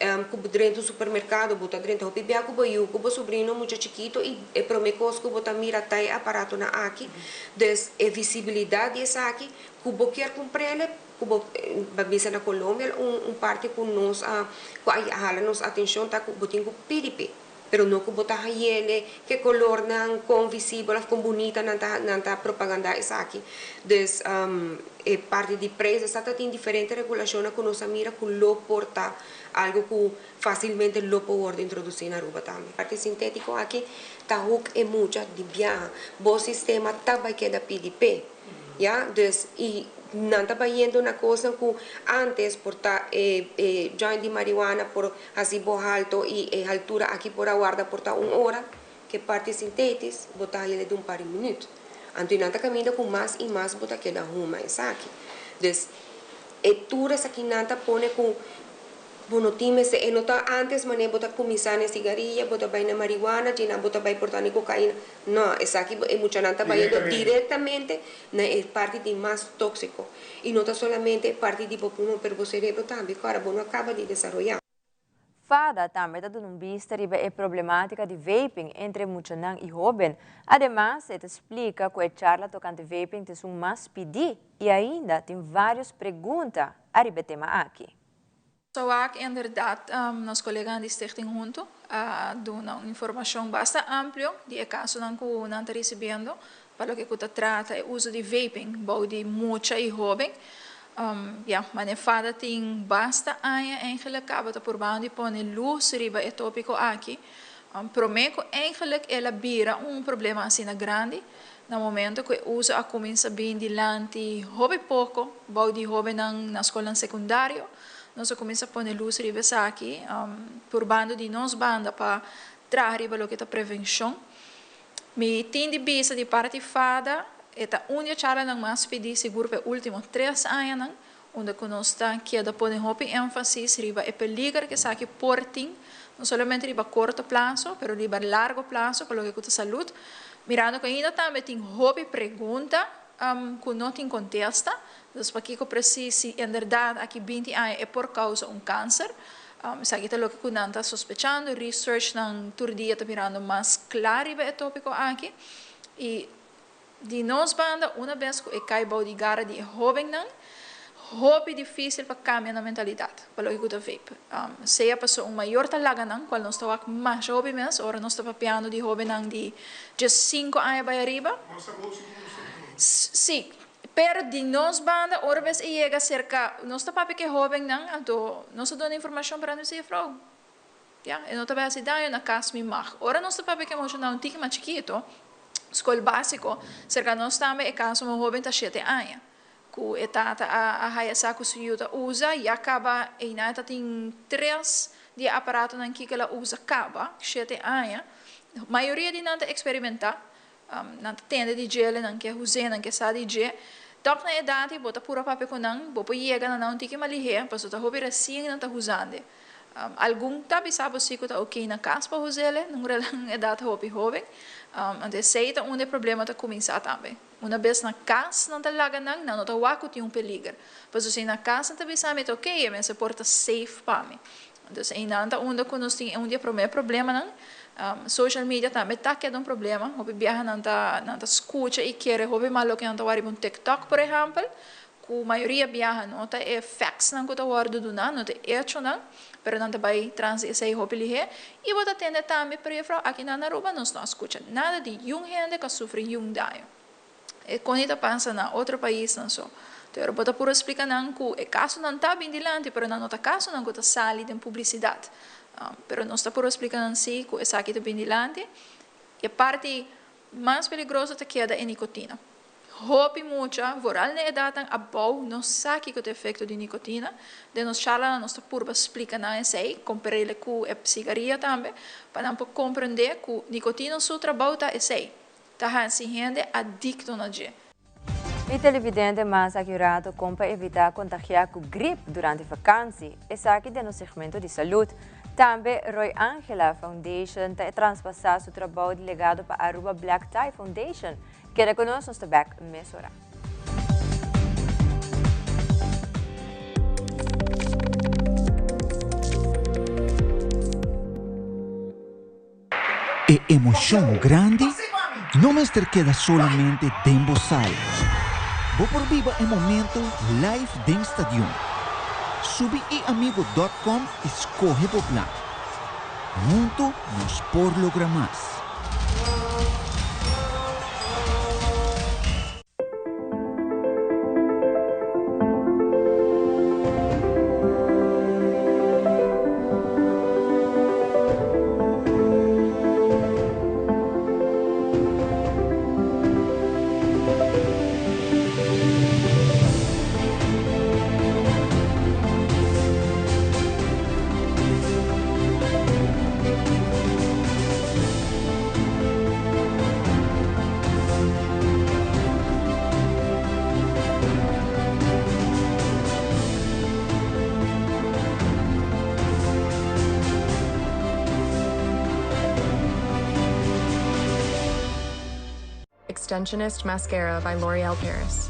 N: Ku bo drenta un supermerkado, bo ta drenta hopi bia ku bo yu, ku bo sobrino mucha chikito i e prome kos ku bo ta mira ta e aparatonan aki. Dus e visibilidat di esaki ku bo kier kumprele, ku bo ba bisa na Colombia un un parti ku nos a ku a hala nos atenshon ta ku bo tin ku pidi p'e. Pero no ku bo ta hayele ke kolornan, kon visibel òf kon bunita nan ta nan ta propagandá esaki. Dus e parti di preis esaki ta tin diferente regulashonnan ku nos a mira ku lo por ta algu ku fásilmente lo por wòrdu introdusí na Aruba tambe. Parti sintétiko aki ta huk e mucha di biaha. Bo sistema ta bai keda pidi p'e. Ya, dus y nan ta bayendo na cosnan cu antes por ta e e joint di marihuana por haci bo halto y e haltura aki por a warda por ta un ora, ke parti sintetis bo ta hayele di un par di minuut. Anto y nan ta caminda cu mas y mas bo ta keda huma esaki. Dus e tur esaki nan ta pone cu Bo no tin mester, e no ta antes manera bo ta cuminsa na e cigaria, bo ta bay na marihuana, djina bo ta bay por ta na e cocaina. No, esaki e muchanan ta bayendo directamente na e parti di mas toxico. Y no ta solamente e parti di bo pulmon, pero bo cerebro tambe, cu ora bo no a caba di desaroya.
C: Fada tambe ta duna un bista riba e problematica di vaping entre muchanan y hoben. Ademas, e ta splica cu e charla tocante vaping ta esun mas pidi y ainda tin varios pregunta ariba e tema aki.
O: Sowak inderdaad nos coleganan di Stichting Hunto a duna un informacion basta amplio di e casonan cu nan ta ricibiendo pa loke cu ta trata e uso di vaping bou di mucha y hoben. Ya, mane fada tin basta aña eigenlijk caba ta purbando di pone luz riba e topico aki. Prome cu eigenlijk el a bira un problema asina grandi na momento cu e uso a cuminsa bin dilanti hopi poco bou di hobennan na scolnan secundario. Nos a cuminsa pone luz riba esaki, purbando di nos banda pa traha riba loke ta prevencion. Mi tin di bisa di parti fada, e ta un di e charlanan mas pidi sigur pa e ultimo tres añanan, unda cu nos ta keda pone hopi enfasis riba e peliger cu esaki por tin, no solamente riba corto plazo, pero riba largo plazo pa loke cu ta salud, mirando cu ainda tambe tin hopi pregunta cu no tin contesta, dus pakico precies si inderdaad aki binti aña e por causa un cancer, esaki ta loke cu nan ta sospechando, researchnan tur dia ta mirando mas cla riba e topico aki y Di nos banda, una bes ku e kai bou di gara di e hóbennan, hopi difísil pa kambia nan mentalidat pa loke ku ta vape. Sea pasobra un mayor ta laga nan, kual nos ta wak masha hopi mes ora nos ta papiando di hóbennan di djes sinku aña bai ariba. Sí, pero di nos banda ora bes e yega serka nos ta papia ku e hóbennan, anto nos ta duna informashon pero nan ta bisa, Jefrou, Ya, e no ta bai hasi daño na kas mi mag. Ora nos ta papia ku e mochanan un tiki mas chikito, skol básiko, serka nos tambe e kaso un hóben ta shete aña, ku e tata a a haya sa ku su yu ta usa, ya kaba einan e ta tin tres di e aparatonan kiko el a usa kaba, shete aña. Mayoria di nan ta eksperimentá, nan ta tende di dje, nan ke us'é, nan ke sa di dje. Tòg na e edat ei bo ta pura papia ku nan, bo por yega na nan un tiki mas lihé, pasobra ta hopi resien nan ta usand'e. Algun ta bisa bo si ku ta oké na kas pa huzele, nun relan edat hopi hóben. Anto esei ta unda e problema ta kuminsá tambe. Una bes na kas nan ta laga nan, nan no ta wak ku tin un peliger. Pasobra si na kas nan ta bisa mi ta oké, e mester por ta safe pa mi. Entonces einan ta unda ku nos tin e un di e promé problemanan. Social media tambe ta keda un problema. Hopi biaha nan ta nan ta skucha i kere hopi mal loke nan ta wak riba un TikTok por ehèmpel. Ku mayoria biaha no ta e factsnan ku ta wòrdu duná, no ta e echonan, pero nan ta bai tras di esei hopi lihé. I bo ta tende tambe, pero juffrouw, aki na Aruba nos no a skucha nada di yun hende ku a sufri yun daño. E kon i ta pasa na otro paisnan so. Pero bo ta puru splika nan ku e kasonan ta bin dilanti, pero nan no ta kasonan ku ta sali den publisidat. Pero nos ta puru splika nan si ku esaki ta bin dilanti. E parti mas peligroso ta keda e nikotina. Hopi mucha, vooral na e edatnan abou, no sa kiko ta efekto di nikotina. Den nos charlanan nos ta purba splika nan esei, kompar'el ku e sigaria tambe, pa nan por komprendé ku nikotina su trabou ta esei, ta hasi hende adikto na dje.
C: Mi televidente mas aki un rato kon pa evita kontagia ku grip durante vakansi, esaki den nos segmento di salud. Tambe Roy Angela Foundation ta traspasa su trabou di legado pa Aruba Black Tie Foundation. Keda ku nos, nos ta bek mesora.
E: E emocion grandi no mester keda solamente den bo sala. Bo por biba e momento live den stadion. Subi iamigo dot com y scoge bo plan. Hunto nos por logra mas.
P: Extensionist Mascara by L'Oreal Paris.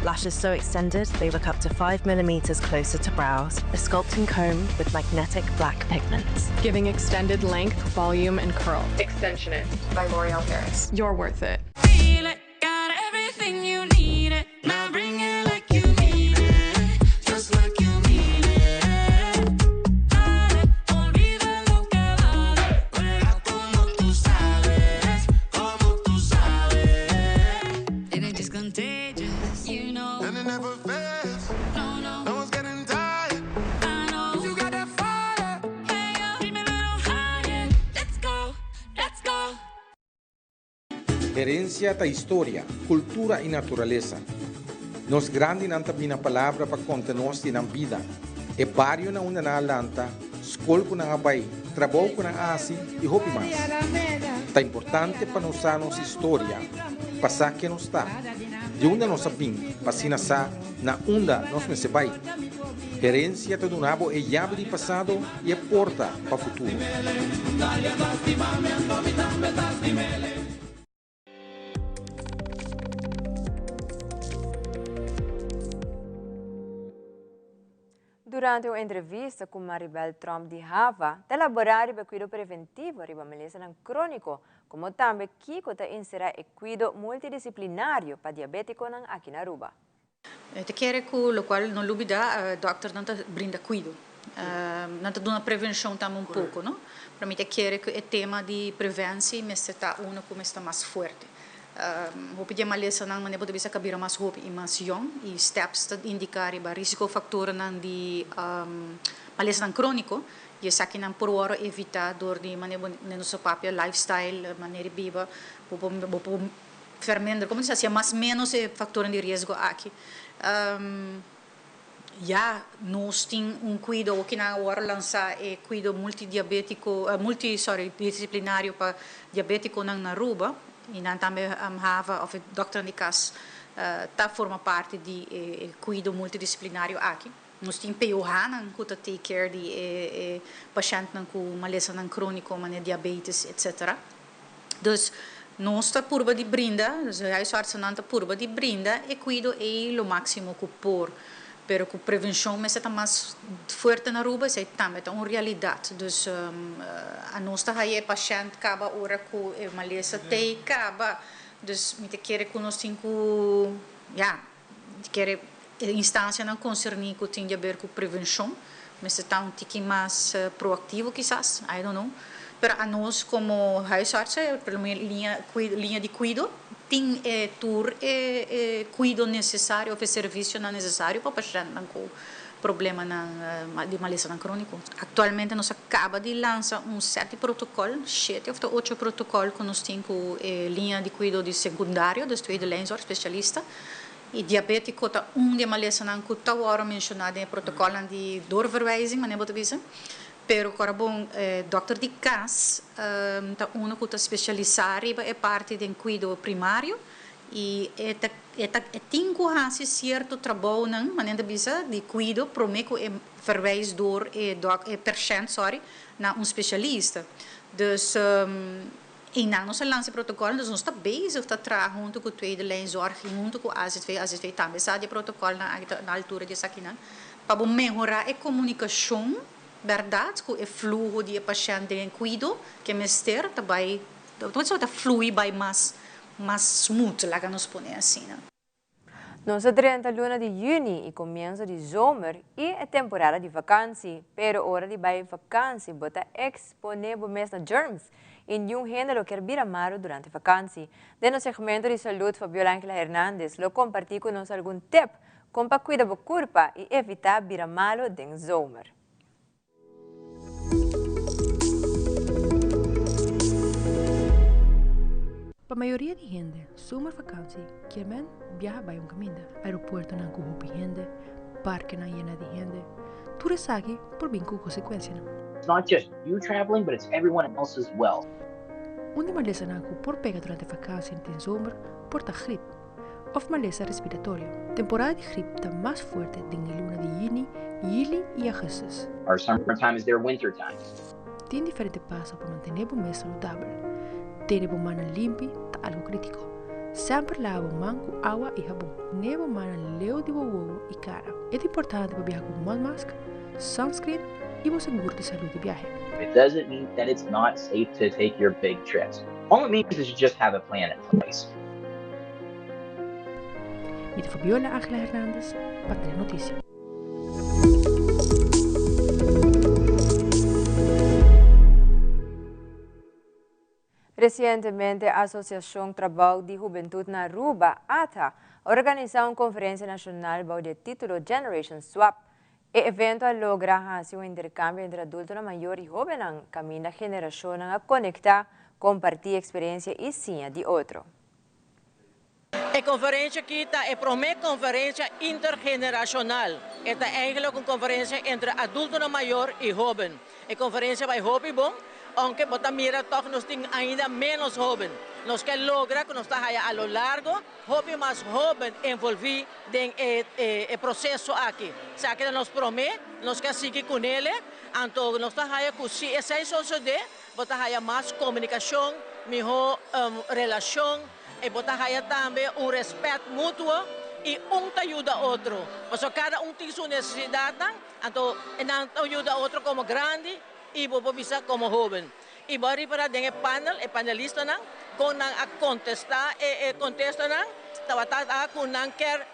P: Lashes so extended, they look up to 5 millimeters closer to brows. A sculpting comb with magnetic black pigments. Giving extended length, volume, and curl. Extensionist by L'Oreal Paris. You're worth it.
Q: Herencia ta historia, cultura y naturalesa. Nos grandinan ta bina palabra pa conta nos di nan bida, e bario na unda nan a lanta, scol cu nan a bay, trabou cu nan a haci y hopi mas. Ta importante pa nos sa nos historia, pa sa ken nos ta, di unda nos a bin, pa asina sa na unda nos mester bay. Herencia ta duna bo e yabi di pasado y e porta pa futuro.
C: Durante un entrevista cu Maribel Tromp di Hava, ta elabora riba e cuido preventivo riba malesanan cronico, como tambe kico ta encera e cuido multidisciplinario pa diabeticonan aki na Aruba.
R: Mi ta kere ku lokual no lubidá dòkternan ta brinda kuido. Nan ta duna prevenshon tambe un poko, no? Pero mi ta kere ku e tema di prevensi mester ta uno ku mester ta mas fuerte. Hopi di e malesanan manera bo ta bisa ka bira mas hopi i mas yòn i steps ta indiká riba risikofaktornan di malesanan króniko i esakinan por wòrdu evitá dor di manera bo nos a papia lifestyle, manera di biba, bo por Verminder, como ta hacía mas menos e factornan di riesgo aki. Ya nos tin un cuido, awor kinan a worde lansa e cuido multidiabetico, multi, sorry, disciplinario pa diabeticonan na Aruba y nan tambe hava of e dokternan di cas ta forma parti di e cuido multidisciplinario aki. Nos tin POH-nan cu ta take care di e pashentnan cu malesanan cronico manera diabetes etc. Dus nos ta purba di brinda, dus e huisartsennan ta purba di brinda e kuido ei lo máksimo ku por. Pero ku prevenshon mester ta mas fuerte na Aruba, esei tambe ta un realidat. Dus anos ta haya e pashènt kaba ora ku e malesa t'ei kaba. Dus mi ta kere ku nos tin ku, ya, mi ta kere e instansianan konserní ku tin di aber ku prevenshon mester ta un tiki mas proaktivo kisas, I don't know. Pero anos komo huisartsen, e prome liña liña di kuido. tin e tur e e kuido nesesario òf e servisionan nesesario pa pashèntnan ku problemanan di malesanan króniko. Aktualmente nos a kaba di lansa un sèt di protokòl, shete òf ta ocho protokòl ku nos tin ku e liña di kuido di sekundario, dus tweede lijnzorg, spesialista. E diabétiko ta un di e malesanan ku ta wòrdu menshoná den e protokòlnan di doorverwijzing, manera bo ta bisa. Pero kòrda bon, e dòkter di kas ta unu ku ta spesialisá riba e parti den kuido primario i e ta e ta e tin ku hasi sierto trabounan, manera ta bisa, di kuido promé ku e verwijs door e dòk e pashènt, sòri, na un spesialista. Dus einan nos a lansa e protokòl, dus nos ta bezig ta traha huntu ku Tweede Lijn Zorg i huntu ku azv. Azv tambe sa di e protokòlnan aki ta na altura di esakinan pa bo mehorá e komunikashon bèrdat ku e fluho di e pashènt den e kuido ke mester ta bai ta flui bai mas mas smooth laga nos pone asina.
C: Nos a drenta luna di yüni i komienso di zomer i e temporada di vakansi, pero ora di bai vakansi bo ta eksponé bo mes na germs i niun hende lo kier bira malu durante vakansi. Den nos segmento di salud Fabiola Angela Hernandez lo kompartí ku nos algun tep kon pa kuida bo kurpa i evitá bira malu den zomer.
S: Pa mayoria di hende, zomervakantie kier men biaha bai un kaminda. Aeropuertonan ku hopi hende, parkenan yena di hende, tur esaki por bin ku konsekuensianan.
T: It's not just you traveling, but it's everyone else as well.
S: Un di malesanan ku por pega durante vakantie den zomer por ta grip. Of malesa respiratorio. Temporada di grip ta mas fuerte den e luna di yüni, yüli i augustus.
T: Our summertime is their winter time.
S: Tin diferente paso pa mantené bo mes saludabel. Tene bo mannan limpi ta algu krítiko. Semper laba bo man ku awa i habon. Tene bo mannan leu di bo wowo i kara. E ta importante pa biaha ku mondmask, sunscreen i bo seguro di salú di biahe.
T: It doesn't mean that it's not safe to take your big trips. All it means is you just have a plan in place.
S: Mi ta Fabiola Angela Hernandez pa Telenoticia.
C: Resientemente Asociacion Trabao di Hubentud na Aruba, ATHA, a organisa un conferencia nacional bao di e titulo Generation Swap. E evento a logra haci un intercambio entre adultonan mayor y hobennan caminda generacionnan a conecta, comparti experiencia y siña di otro.
U: E conferencia aki ta e prome conferencia intergeneracional. E ta eigenlijk un conferencia entre adultonan mayor y hoben. E conferencia bay hopi bon, aunke bo ta mira toch nos tin ainda menos hoben. Nos ke logra cu nos ta haya a lo largo hopi mas hoben envolvi den e e proceso aki. Esaki ta nos prome, nos ke sigui cunele, anto nos ta haya cu si esey sosode bo ta haya mas comunicacion, miho relacion, E bo ta haya tambe un respet mutuo y un ta yuda otro. Pasobra cada un tin su necesidadnan, anto nan ta yuda otro como grandi y bo por bisa como hoben. Y bo a ripara den e panel, e panelistanan, con nan a contesta e e contestanan, tabata ta cu nan kier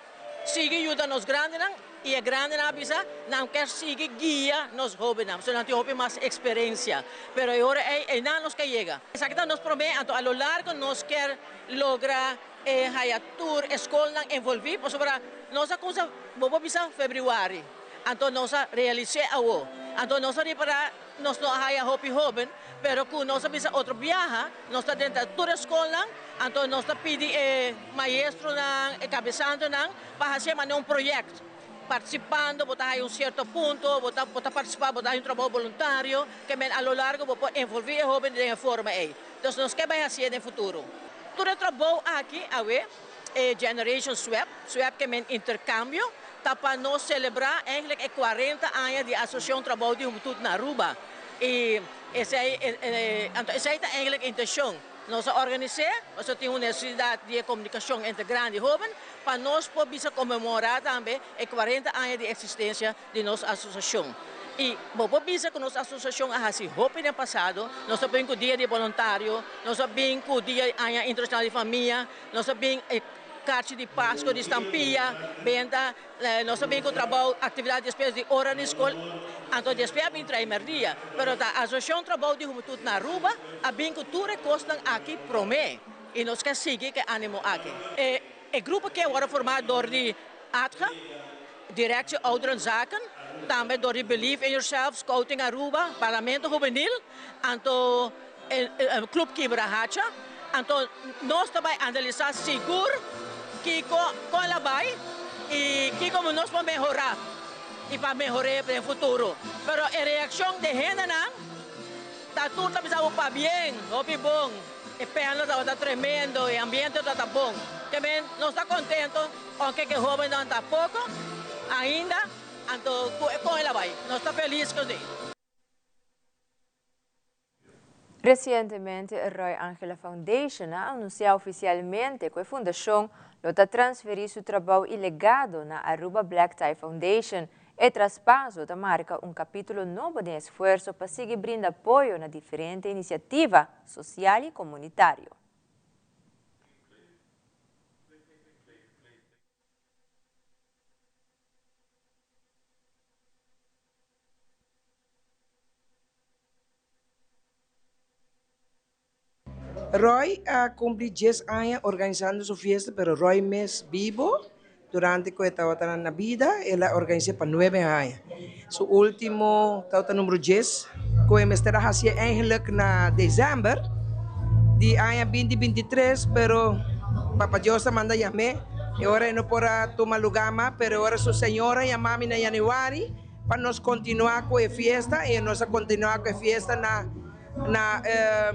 U: sigui yuda nos grandinan y e grandinan a bisa nan kier sigui guia nos hobennan, pasobra nan tin hopi mas experiencia. Pero e ora ey, eynan nos ke yega. Esaki ta nos prome, anto a lo largo nos kier logra e haya tur e scolnan envolvi, pasobra nos a cuminsa, bo por bisa februari, anto nos a realis'e awo. Anto nos a ripara nos no a haya hopi hoben, pero cu nos a bisa otro biaha, nos ta drenta tur e scolnan, anto nos ta pidi e maestronan, e cabesantenan pa haci manera un proyect. Participando bo ta haya un cierto punto, bo ta bo ta participa, bo ta haci un trabou boluntario, ke men a lo largo bo por envolvi e hoben den e forma ey. Entonces nos ke bay hacié den futuro. Tur e trabou aki awe, e Generation Swap, swap ke men intercambio, ta pa nos celebra eigenlijk e cuarenta aña di Asociacion Trabou di Hubentud na Aruba. Y esey, anto esey ta eigenlijk e intencion. Nos a organis'é pasobra tin un nesesidat di e komunikashon entre grandi i hóben pa nos por bisa konmemorá tambe e kuarenta aña di eksistensia di nos asosiashon. I bo por bisa ku nos asosiashon a hasi hopi den pasado, nos a bin ku dia di boluntario, nos a bin ku dia aña internashonal di famia, nos a bin e karchi di Pasko di stampia, benta. Nos a bin ku trabou aktividat despues di ora di skol, anto despues a bin trae merdia. Pero ta Asosiashon Trabou di Hubentut na Aruba a bin ku tur e kosnan aki promé. I nos ke sigui ku e ánimo aki. E e grupo aki a wòrdu formá dor di ATGA, Directie Ouderenzaken, tambe dor di Believe in Yourself, Scouting Aruba, Parlamento Hubenil, anto e Club Kibrahacha. Anto nos ta bai analisá sigur kiko kon la bai i kiko nos por mehorá i pa mehor'é den futuro. Pero e reakshon di hendenan ta tur ta bisa bo pabien, hopi bon, e panel tabata tremendo, e ambiente tabata bon. Ke men nos ta kontento, ounke ku e hóbennan ta poko ainda, anto ku e kon el a bai. Nos ta felis ku esei.
C: Resientemente e Roy Angela Foundation a anunsiá ofisialmente ku e fundashon lo ta transferí su trabou i legado na Aruba Black Tie Foundation. E traspaso ta marka un kapítulo nobo den esfuerso pa sigui brinda apoyo na diferente inisiativa sosial i komunitario.
A: Roy a cumpli dies aña organisando su fiesta pero Roy mes bibo durante cu e tabata na bida el a organise pa nuebe aña. Su ultimo tabata numero dies cu e mester a haci'e eigenlijk na december di aña binti 23 pero Papa Dios a manda yam'e e ora e no por a tuma lugar mas pero e ora su señora yamami na januari pa nos continua cu e fiesta y nos a continua cu e fiesta na na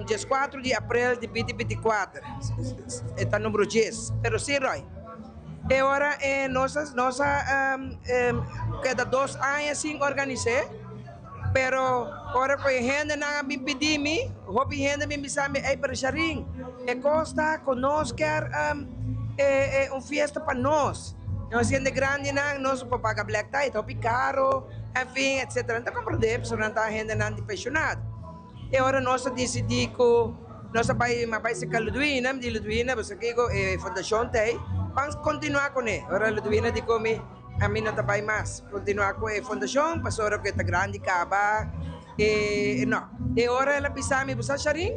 A: dieskuater di aprel di binti 24 e ta numero dies pero si Roy e ora e nos a nos a keda dos aña sin organise pero ora cu e hendenan a bin pidi mi hopi hende a bin bisa mi ey pero Sharin e cos ta cu nos kier un fiesta pa nos. Nos hende grandinan nos no por paga black tie, ta hopi caro, en fin, etcetera. Nan ta comprende pasobra nan ta hendenan di pensionado. E ora nos a dicidi cu nos a bay, mi a bay cerca Ludwina, mi di Ludwina, bo sa kico e fundacion ta ey, ban continua cune. Ora Ludwina di cu mi, ami no ta bay mas continua cu e fundacion pasobra cu e ta grandi caba, e no. E ora el a bisa mi, bo sa Sharin,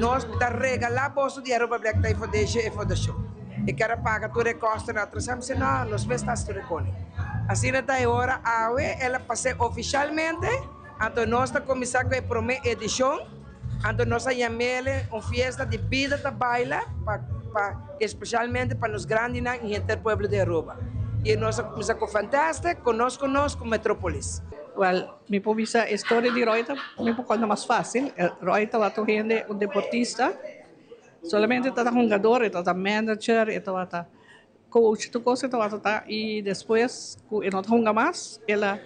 A: nos ta regala boso di Aruba Black Tie Foundation e fundacion. E kier a paga tur e kostonan atrasá. Mi bisa, no, nos mes ta hasi tur e kone. Asina ta e ora awe el a pas'é ofishalmente, anto nos ta kuminsá ku e promé edishon, anto nos a yam'el un fiesta di bida ta baila pa pa espeshalmente pa nos grandinan i henter pueblo di Aruba. I nos a kuminsá ku Fantastic, ku nos konos ku Metropolis.
V: Wèl, mi por bisa e storia di Roy ta mi por konta mas fásil. Roy tabata un hende, un deportista. Solamente e tabata hungador, e tabata manager, e tabata coach, tur cos e tabata ta y despues cu e no ta hunga mas el a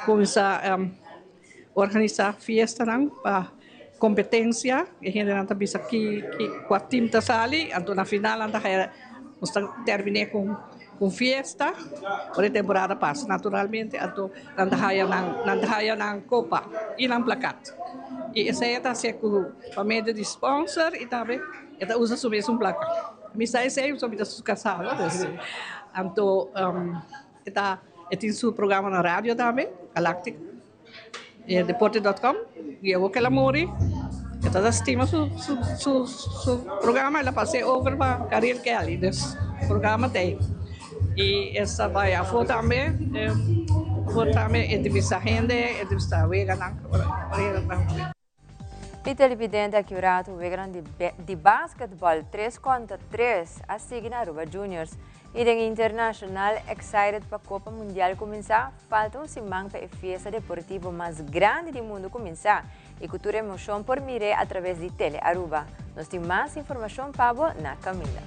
V: cuminsa organisa fiestanan pa competencia, e hendenan ta bisa ki cua team ta sali, anto na final nan ta haya nos ta termine cu un fiesta ora e temporada pasa naturalmente anto nan ta haya nan nan ta haya nan copa y nan plakat y esey e ta hacié cu pa medio di sponsor y tambe e ta usa su mesun placa mi sa esey pasobra mi ta su casado dus anto e ta e tin su programa na radio tambe Galactic. E deporte dot com y awor ke el a muri e ta stima su su su programa el a pas'e over pa Karel Kelly dus programa ta ey y esta bay afo tambe afo tambe entrevista hende entrevista weganan.
C: E televidente aki un rato weganan di di basketball 3 contra 3 a sigui na Aruba Juniors y den internacional excited pa Copa Mundial cuminsa falta un siman pa e fiesta deportivo mas grandi di mundo cuminsa y cu tur emocion por mire a traves di Tele Aruba. Nos tin mas informacion pa bo na caminda.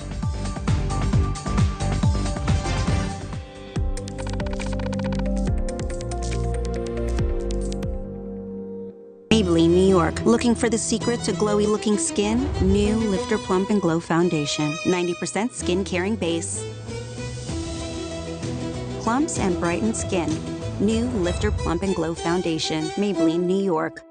W: Maybelline New York. Looking for the secret to glowy looking skin? New Lifter Plump and Glow Foundation. 90% skin caring base. Plumps and brightens skin. New Lifter Plump and Glow Foundation. Maybelline New York.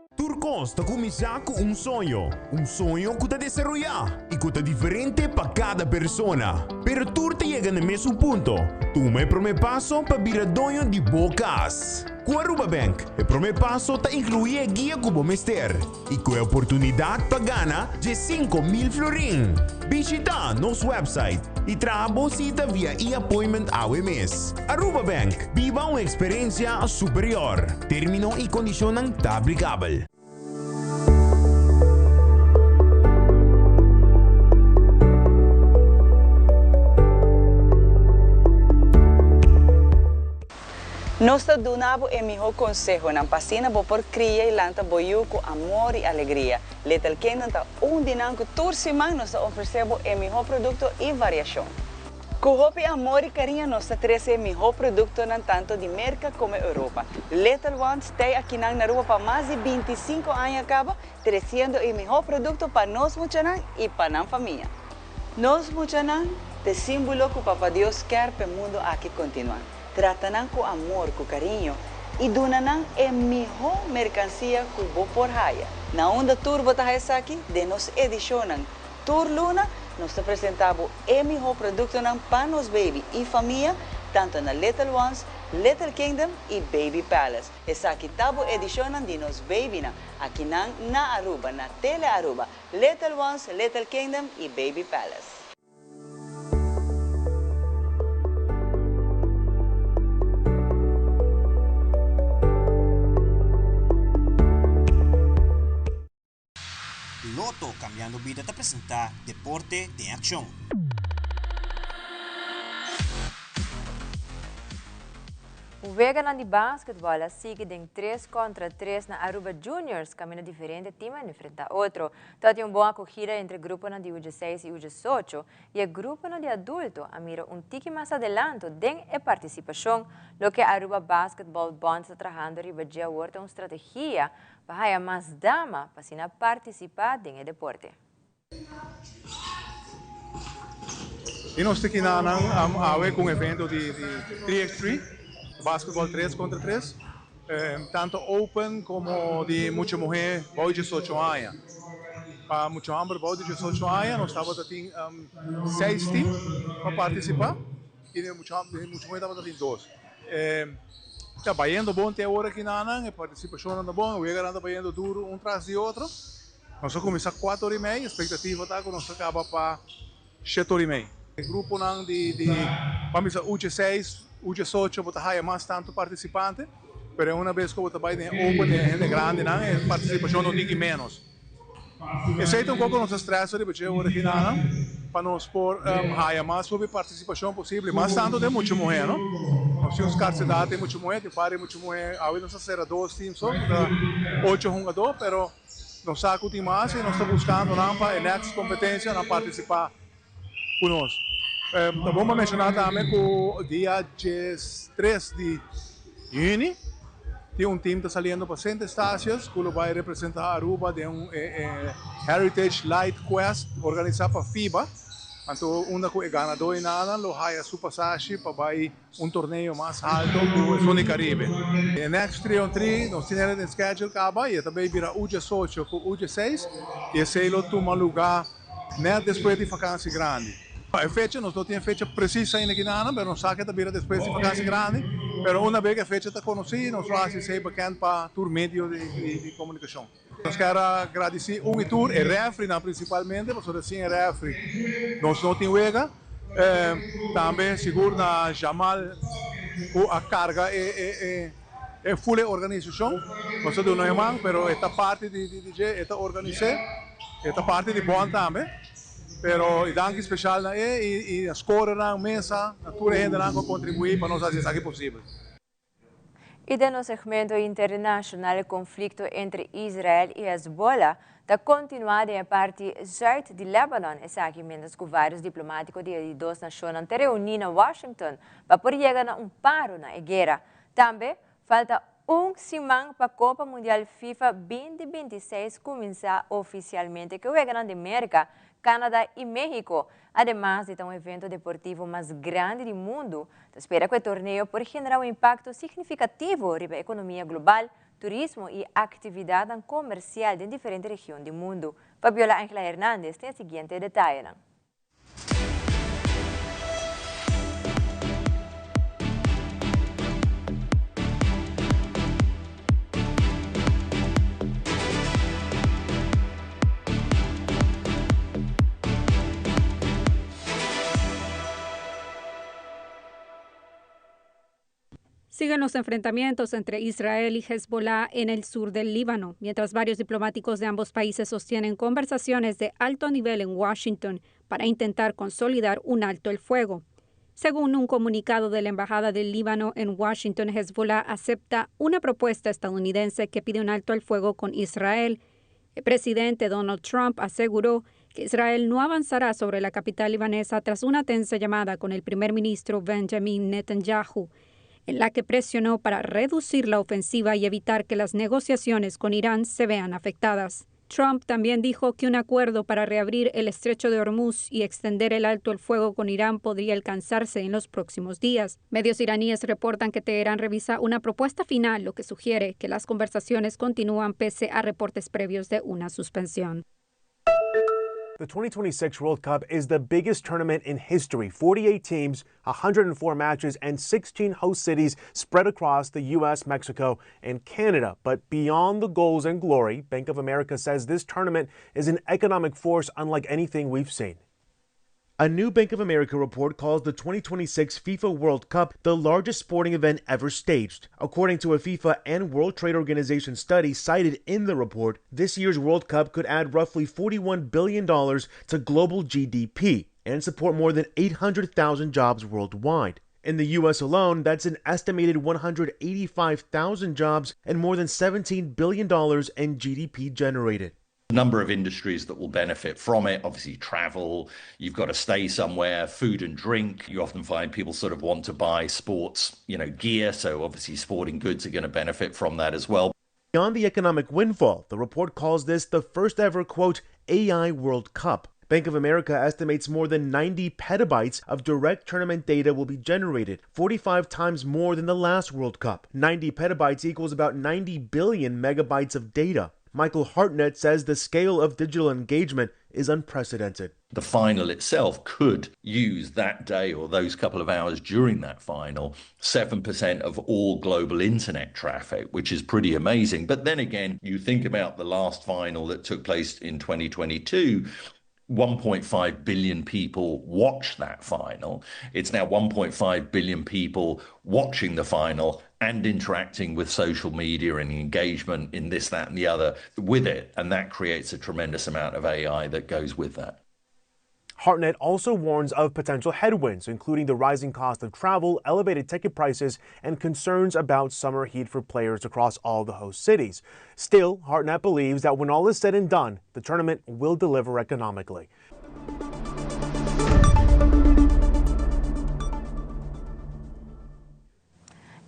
B: kos ta kuminsá ku un soño. Un soño ku ta desaroyá i ku ta diferente pa kada persona. Pero tur ta yega na e mesun punto, tuma e promé paso pa bira doño di bo kas. Ku Aruba Bank, e promé paso ta inkluí e guia ku bo mester i ku e oportunidat pa gana 15,000 florin. Bishitá nos website i traha bo sita via e-appointment awe mes. Aruba Bank, biba un eksperensia superior. Término i kondishonnan ta aplikabel.
D: Nos ta duna bo e mihó konsehonan pa asina bo por kria i lanta bo yu ku amor i alegria. Little Kingdom ta un di nan ku tur siman nos ta ofresé bo e mihó produkto i variashon. Ku hopi amor i kariño nos ta trese e mihó produktonan tanto di Merka komo Europa. Little Ones tei akinan na Aruba pa mas di 25 aña kaba, tresiendo e mihó produkto pa nos muchanan i pa nan famia. Nos muchanan t'e símbolo ku Papa Dios kier p'e mundu aki kontinuá. Trata nan ku amor, ku kariño i duna nan e mihó merkansia ku bo por haya. Na unda tur bo ta haya esaki? Den nos edishonnan. Tur luna nos ta presentá bo e mihó produktonan pa nos baby i famia, tantu na Little Ones, Little Kingdom i Baby Palace. Esaki ta bo edishonnan di nos babynan, akinan na Aruba, na Tele Aruba, Little Ones, Little Kingdom i Baby Palace.
F: Lotto Cambiando Bida ta presenta Deporte den Accion.
C: Weganan di basketball a sigui den tres contra tres na Aruba Juniors caminda diferente team a enfrenta otro. Tabatin un bon acogida entre gruponan di U16 y U18 y e gruponan di adulto a mira un tiki mas adelanto den e participacion. Loke Aruba Basketball Bond ta trahando riba dje awor ta un strategia pa haya mas dama pa asina participa den e deporte.
X: Y nos ta kina nan awe cu un evento di 3x3, basketball 3 contra 3, tanto open como di mucha muher bou di 18 aña. Pa mucha homber bou di 18 aña nos tabata tin 6 team pa participa y di mucha muher tabata tin 2. Ta bayendo bon te awor aki nan, e participacionnan ta bon, e weganan ta bayendo duro un tras di otro. Nos a kuminsá 4'or y mei, ekspektativa ta ku nos ta kaba pa 7'or y mei. E gruponan di di ban bisa U6, U18 bo ta haya mas tantu partisipante, pero una bes ku bo ta bai den e open den e hende grandinan e partisipashon ta un tiki ménos. Esei ta un poko nos a stresa riba dje ora kinanan pa nos por haya mas hopi partisipashon posibel, mas tantu den mucha muhé no. Nos tin un skarsedat den mucha muhé, tin par di mucha muhé, awe nos a sera dos team so ku ta ocho hungadó, pero Nos sa ku tin mas i nos ta buskando nan pa e next kompetensia nan partisipá ku nos. Ta bon pa menshoná tambe ku dia 13 di yüni tin un tim ta saliendo pa Sint Eustatius ku lo bai representá Aruba den un Heritage Light Quest organisá pa FIBA. Anto unda ku e ganadó i nada lo haya su pasashi pa bai un torneo mas halto ku esun di Caribe. E next 3 on 3 nos tin den schedule kaba i e ta bay bira U18 ku U16 i esei lo tuma luga net despues di vakansi grandi. E fecha nos no tin e fecha presis ainda kinanan pero nos sa ku e ta bira despues di vakansi grandi pero una bes ku e fecha ta konosí nos lo hasi esei bekend pa tur medio di komunikashon. Nos kier a gradisí un i tur, e refrinan prinsipalmente, pasobra sin e refri nos no tin wega. Tambe sigur na Jamal ku a karga e full e organisashon. Nos ta duna e man, pero e ta parti di dje, e ta organis'é, e ta parti di bond tambe. Pero e danki speshal na e i na skorernan, mesa, na tur e hendenan ku a kontribuí pa nos hasi esaki posibel.
C: Y den nos segmento internacional e conflicto entre Israel y Hezbollah ta continua den e parti zuid di Lebanon. Esaki mientras cu varios diplomatico di e dos nacionnan ta reuni na Washington pa por yega na un paro na e guera. Tambe falta un siman pa Copa Mundial FIFA 2026 cuminsa oficialmente cu e weganan di Merca, Canada y Mexico. Ademas di ta un evento deportivo mas grandi di mundo, ta spera cu e torneo por genera un impacto significativo riba economia global. turismo i aktividatnan komersial den diferente region di mundu. Fabiola Angela Hernandez tin e siguiente detayenan.
G: Siguen los enfrentamientos entre Israel y Hezbollah en el sur del Líbano, mientras varios diplomáticos de ambos países sostienen conversaciones de alto nivel en Washington para intentar consolidar un alto el fuego. Según un comunicado de la Embajada del Líbano en Washington, Hezbollah acepta una propuesta estadounidense que pide un alto al fuego con Israel. El presidente Donald Trump aseguró que Israel no avanzará sobre la capital libanesa tras una tensa llamada con el primer ministro Benjamin Netanyahu, en la que presionó para reducir la ofensiva y evitar que las negociaciones con Irán se vean afectadas. Trump también dijo que un acuerdo para reabrir el estrecho de Hormuz y extender el alto el fuego con Irán podría alcanzarse en los próximos días. Medios iraníes reportan que Teherán revisa una propuesta final, lo que sugiere que las conversaciones continúan pese a reportes previos de una suspensión.
H: The 2026 World Cup is the biggest tournament in history 48 teams, 104 matches, and 16 host cities spread across the U.S., Mexico, and Canada. But beyond the goals and glory, Bank of America says this tournament is an economic force unlike anything we've seen. A new Bank of America report calls the 2026 FIFA World Cup the largest sporting event ever staged. According to a FIFA and World Trade Organization study cited in the report, this year's World Cup could add roughly $41 billion to global GDP and support more than 800,000 jobs worldwide. In the U.S. alone, that's an estimated 185,000 jobs and more than $17 billion in GDP generated
I: number of industries that will benefit from it. Obviously, travel, you've got to stay somewhere, food and drink. You often find people sort of want to buy sports, you know, gear. So obviously, sporting goods are going to benefit from that as well.
H: Beyond the economic windfall, the report calls this the first ever, quote, AI World Cup. Bank of America estimates more than 90 petabytes of direct tournament data will be generated, 45 times more than the last World Cup. 90 petabytes equals about 90 billion megabytes of data. Michael Hartnett says the scale of digital engagement is unprecedented.
I: The final itself could use that day or those couple of hours during that final 7% of all global internet traffic, which is pretty amazing. But then again, you think about the last final that took place in 2022. 1.5 billion people watched that final. It's now 1.5 billion people watching the final and interacting with social media and engagement in this, that, and the other with it. And that creates a tremendous amount of AI that goes with that.
H: Hartnett also warns of potential headwinds, including the rising cost of travel, elevated ticket prices, and concerns about summer heat for players across all the host cities. Still, Hartnett believes that when all is said and done, the tournament will deliver economically.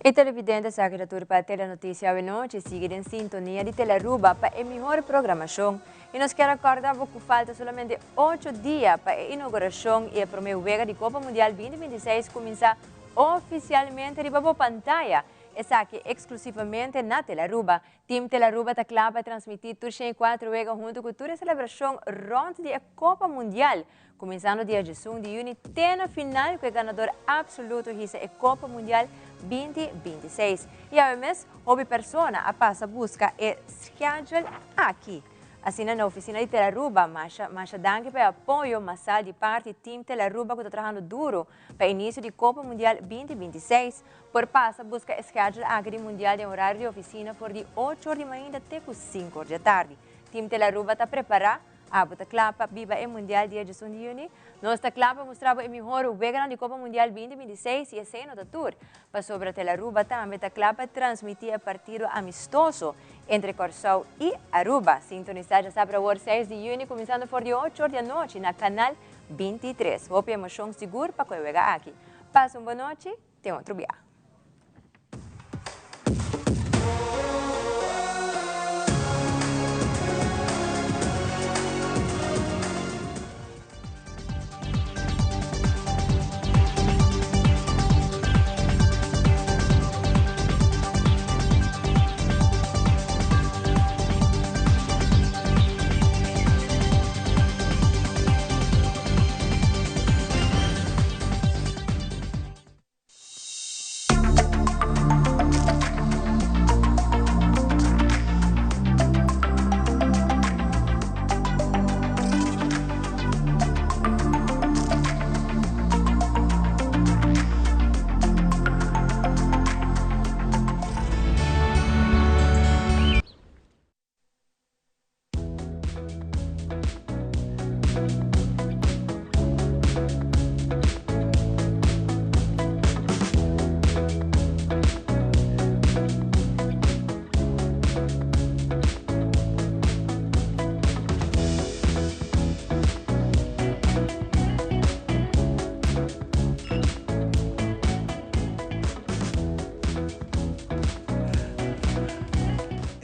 C: E televidente esaki ta tur pa Telenoticia awe nochi. Sigui den sintonia di Telearuba pa e mihor programacion. Y nos kier a corda bo cu falta solamente ocho dia pa e inauguracion y e prome wega di Copa Mundial 2026 cuminsa oficialmente riba bo pantaya. Esaki exclusivamente na Telearuba. Team Telearuba ta cla pa transmiti tur 104 wega hunto cu tur e celebracion rond di e Copa Mundial. Kuminsando dia diesun di yüni te na final ku e ganador apsoluto hisa e Kopa Mundial 2026. I awe mes hopi persona a pasa buska e schedule aki. Asina na ofisina di Telaruba, masha masha danki pa e apoyo masal di parti Team Telaruba ku ta trahando duro pa inisio di Kopa Mundial 2026. Por pasa buska e schedule aki di Mundial den horario di ofisina for di ocho or di mainta te ku sinku or di atardi. Team Telaruba ta prepara. Abo ta kla pa biba e Mundial dia diesun di yüni? Nos ta kla pa mustra bo e mihor weganan di Kopa Mundial 2026 i esei no ta tur. Pasobra Telaruba tambe ta kla pa transmití e partido amistoso entre Kòrsou i Aruba. Sintonisá djasabra awor seis di yüni kuminsando for di ocho or di anochi na Kanal 23. Hopi emoshon sigur pa ku e wega aki. Pasa un bon nochi, te otro bia.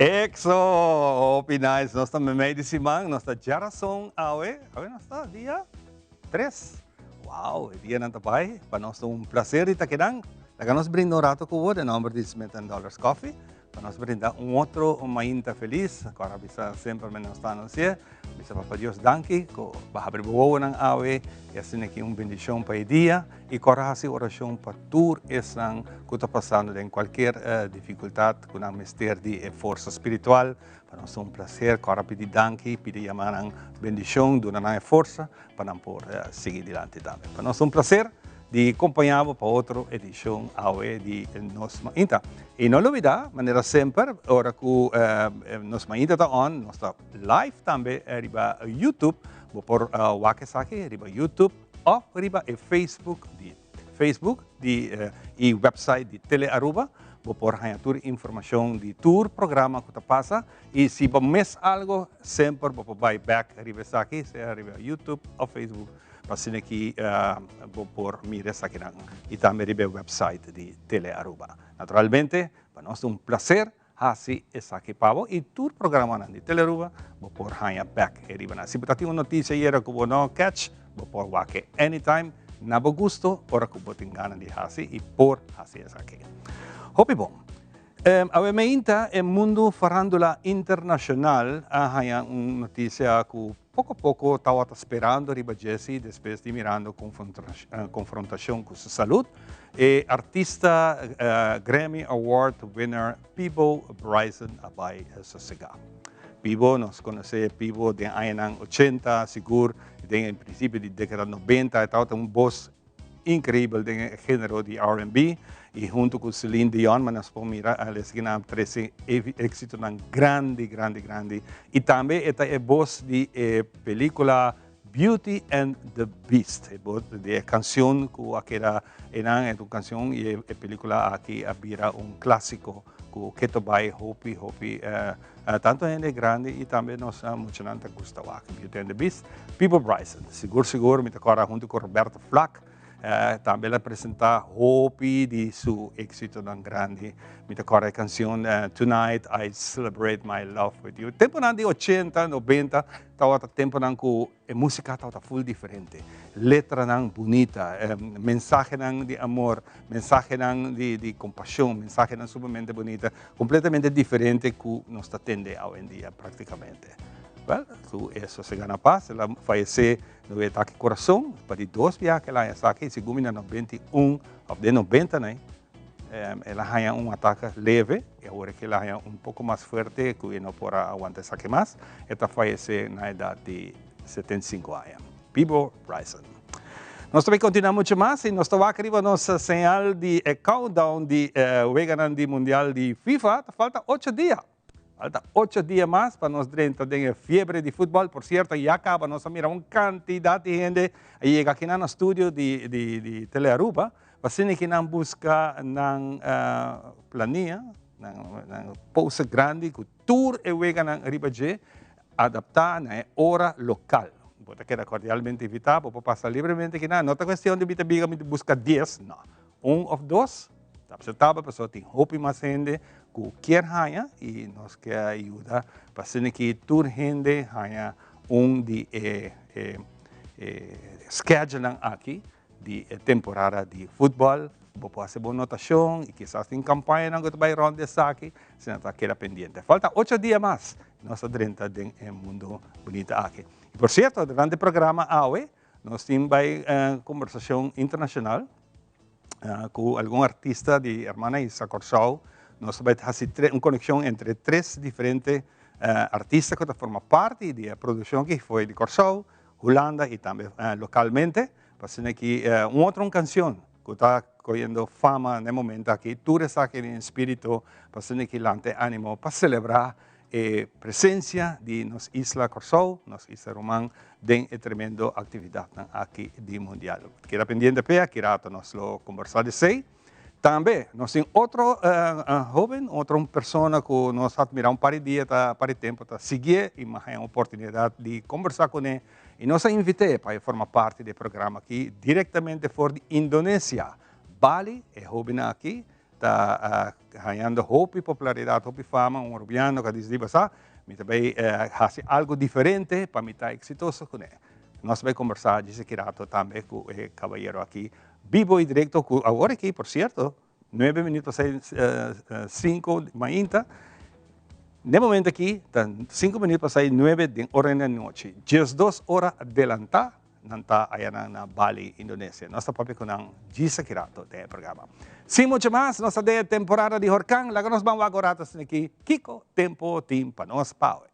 J: Exo! Hopi nice. Nos ta meimei di siman. Nos ta djarason awe. Awe nos ta dia tres. Wow, e dianan ta bai. Pa nos ta un placer di ta kinan. Laga nos brinda un rato ku bo den nomber di Smith and Dollars Coffee. Pa nos brinda un otro mainta feliz. Kora bisa semper men nos ta anuncia. Bisa Papa Dios danki ku bo habri bo wowonan awe i asina ki un bendishon pa e dia. I kora hasi orashon pa tur esnan ku ta pasando den kualkier difikultat ku nan mester di e forsa spiritual. Pa nos ta un plaser kora pidi danki, pidi yama nan bendishon, duna nan e forsa pa nan por sigui dilanti tambe. Pa nos ta un plaser di kompañá bo pa otro edishon awe di Nos Mainta. I no lubidá, manera semper, ora ku Nos Mainta ta on, nos ta live tambe riba YouTube. Bo por wak esaki riba YouTube òf riba e Facebook di Facebook di e website di Tele Aruba. Bo por haña tur informashon di tur programa ku ta pasa. I si bo mis algo, semper bo por bai bek riba esaki, sea riba YouTube òf Facebook, pa asina ki bo por mira esakinan. I tambe riba e website di Tele Aruba. Naturalmente, pa nos ta un plaser Hasi esaki pa bo y tur programanan di Telearuba bo por haña bek e riba nan. Si bo ta tin un noticia yera cu bo no catch, bo por wak e anytime na bo gusto ora cu bo tin gana di hasi y por hasi esaki. Hopi bon. Awe meinta e mundo farandula internacional a haña un noticia cu Poko poko tawata sperando riba Jesse despues di mirando konfrontashon ku su salud. E artista Grammy Award winner Peabo Bryson a bai sosegá. Peabo, nos konosé Peabo den añanan ochenta, sigur den e prinsipio di dekada nobenta, e tawata un bos Increibel den e genero di R&B y hunto cu Celine Dion, ma nos por mira esaki nan a trece exitonan grandi, grandi, grandi. Y tambe e ta e bos di e pelicula Beauty and the Beast, e bos di e cancion cu a keda eynan, e ta un cancion y e pelicula aki a bira un clasico cu keto bay hopi, hopi Tanto hende grandi y tambe nos muchanan ta gusta wak Beauty and the Beast. Peabo Bryson, sigur sigur mi ta corda hunto cu Roberto Flack, tambe el a presenta hopi di su exitonan grandi. Mi ta corda e cancion Tonight I Celebrate My Love With You. Temponan di ochenta, nobenta tabata temponan cu E músika tabata ful diferente. Letranan bunita, mensahenan di amor, mensahenan di kompashon, mensahenan sumamente bunita, kompletamente diferente ku nos ta tende awendia praktikamente. Wèl, ku e sosegá na pas, el a fayesé na un atake kurason, pa di dos biaha ku el a haña esaki, segun mi na 91 òf den nobentanan, El a haña un atake leve i awor ke el a haña un poko mas fuerte ku e no por a aguanta esaki mas, e ta fayesé na edat di 75 aña. Peabo Bryson. Nos ta bai kontinuá muchu mas i nos ta wak riba nos señal di e countdown di e weganan di mundial di FIFA. Ta falta ocho dia. Falta ocho dia mas pa nos drenta den e fiebre di futbol. Por cierto, ya caba nos a mira un cantidad di hende a yega aki nan na studio di di di Telearuba pa asina ki nan busca nan plania, nan nan poster grandi cu tur e weganan riba dje adapta na e ora local. Bo ta keda cordialmente invita, bo por pasa libremente aki nan. No ta cuestion di mi ta biga mi ta busca dies, no. Un of dos ta aceptabel pasobra tin hopi mas hende cu kier haña y nos ke yuda pa asina ki tur hende haña un di e schedulenan aki di e temporada di futbol. Bo por haci bo notacion y kisas tin campañanan cu ta bay rond di esaki, asina ta keda pendiente. Falta ocho dia mas nos ta drenta den e mundo bunita aki. Y por cierto, durante e programa awe Nos tin bai kombersashon internashonal ku algun artista di Hermana Isa Kòrsou. Nos ta bai hasi un konekshon entre tres diferente artista ku ta forma parti di e produkshon aki for di Kòrsou, Hulanda i tambe lokalmente. Pa asina ki un otro un kanshon ku ta koyendo fama na e momento aki. Tur esaki den spiritu pa asina ki lanta e animo pa selebrá E presencia di nos isla Corsou, nos isla ruman, den e tremendo actividadnan aki di Mundial. Keda pendiente p'e, aki rato nos lo combersa di esey. Tambe nos tin otro hoben, otro persona cu nos admira un par di dia, ta par di tempo ta sigui'e y m'a haña un oportunidad di combersa cun'e y nos a invit'e pa e forma parti di e programa aki directamente for di Indonesia, Bali, e hobennan aki. ta hañando hopi popularidat, hopi fama, un Arubiano ku a disidí basá, mi ta bai hasi algu diferente pa mi ta eksitoso kuné. Nos bai kombersá djis aki rato tambe ku e kabayero aki bibo i direkto ku awor aki, por sierto, nuebe minüt pasá sinku mainta, n'e momento aki ta sinku minüt pasá nuebe den ora di anochi, diesdos ora adelantá Nan ta ayanan na Bali, Indonesia. Nos ta papia ku nan djis aki rato den e programa. Sin mucho mas, nos ta den e temporada di horkan. Laga nos ban wak un rato asina aki kiko tempo tin pa nos pawe.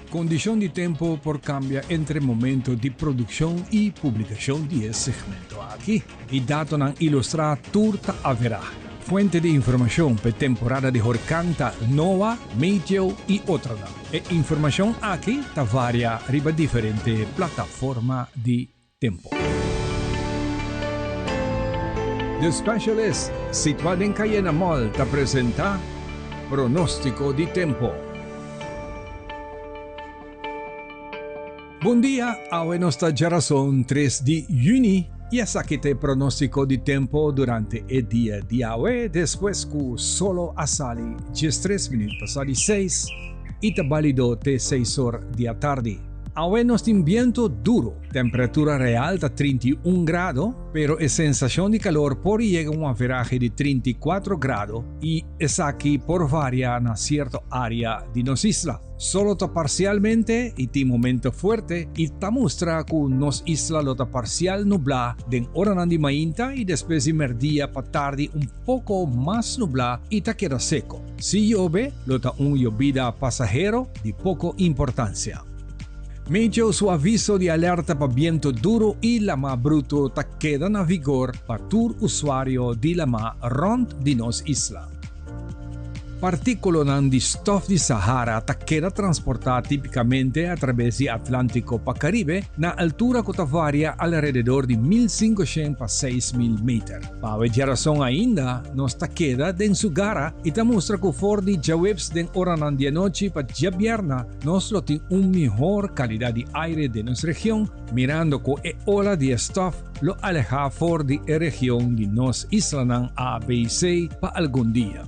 K: Kondishon di tempu por kambia entre momento di produkshon i publikashon di e segmento aki. E datonan ilustrá tur ta averá. Fuente di informashon p'e temporada di horkan ta NOAA, Meteo i otronan. E informashon aki ta varia riba diferente plataforma di tempo. The Specialist, situá den Cayena Mall, ta presentá Pronóstiko di Tempo. Bon dia, awe nos ta djarason tres di yüni i esaki ta e pronóstiko di tempo durante e dia di awe despues ku solo a sali diestres minüt pasá di seis i ta balido te seis or di atardi. Awe nos tin biento duro. Temperatura real ta 31 grado, pero e sensacion di calor por yega un averahe di 34 grado y esaki por varia na cierto area di nos isla. Solo ta parcialmente y tin momento fuerte y ta mustra cu nos isla lo ta parcial nubla den oranan di mainta y despues di merdia pa tardi un poco mas nubla y ta keda seco. Si yobe, lo ta un yobida pasahero di poco importancia. Meteo su aviso di alerta pa biento duro y lama bruto ta keda na vigor pa tur usuario di lama rond di nos isla. Partíkulonan di stòf di Sahara ta keda transportá típikamente atrabes di Atlántiko pa Karibe na altura ku ta varia alrededor di 1500 pa 6000 meter. Pa awe djarason ainda nos ta keda den su gara i ta mustra ku for di djaweps den oranan di anochi pa djabièrna nos lo tin un mihor kalidat di aire den nos region, mirando ku e ola di e stòf lo alehá for di e region di nos islanan A, B i C pa algun dia.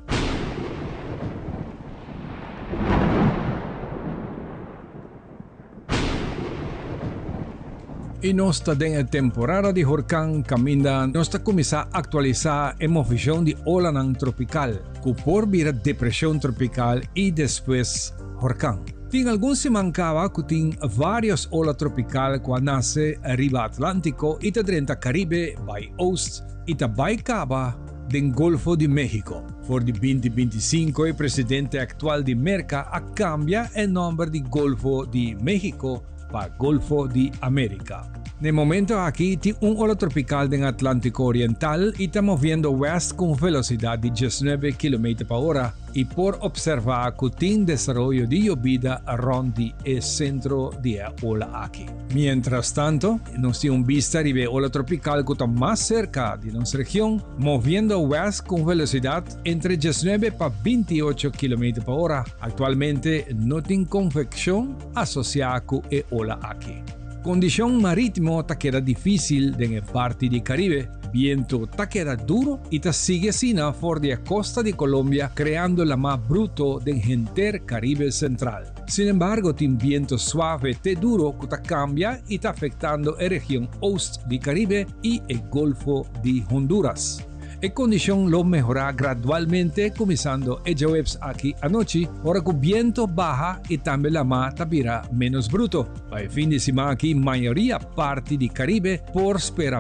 K: I nos ta den e temporada di horkan kaminda nos ta kuminsá aktualisá e movishon di olanan tropikal, ku por bira depreshon tropikal i despues horkan. Tin algun siman kaba ku tin vários ola tropikal ku a nase riba Atlántiko i ta drenta Karibe bai oost i ta bai kaba den Golfo di Mexico. For di 2025 e presidente aktual di Merka a kambia e nòmber di Golfo di Mexico pa Golfo di Amerika. Na e momento aki tin un ola tropikal den Atlantiko Oriental i ta moviendo west ku un velosidat di 19 kilometer pa ora i por opservá ku tin desaroyo di yobida rònt di e sentro di e ola aki. Miéntras tanto, nos tin un bista riba e ola tropikal ku ta mas serka di nos region, moviendo west ku un velosidat entre 19 pa 28 kilometer pa ora. Aktualmente no tin konvekshon asosiá ku e ola aki. Kondishon marítimo ta keda difísil den e parti di Karibe. Bientu ta keda duru i ta sigui asina for di e kosta di Kolombia kreando lamá bruto den henter Karibe Sentral. Sinembargo tin bientu suave te duru ku ta kambia i ta afektando e region oost di Karibe i e Golfo di Honduras. E kondishon lo mehorá gradualmente kuminsando e djaweps aki anochi ora ku bientu baha i tambe lamá ta bira ménos bruto. Pa e fin di siman aki mayoria parti di Karibe por spera.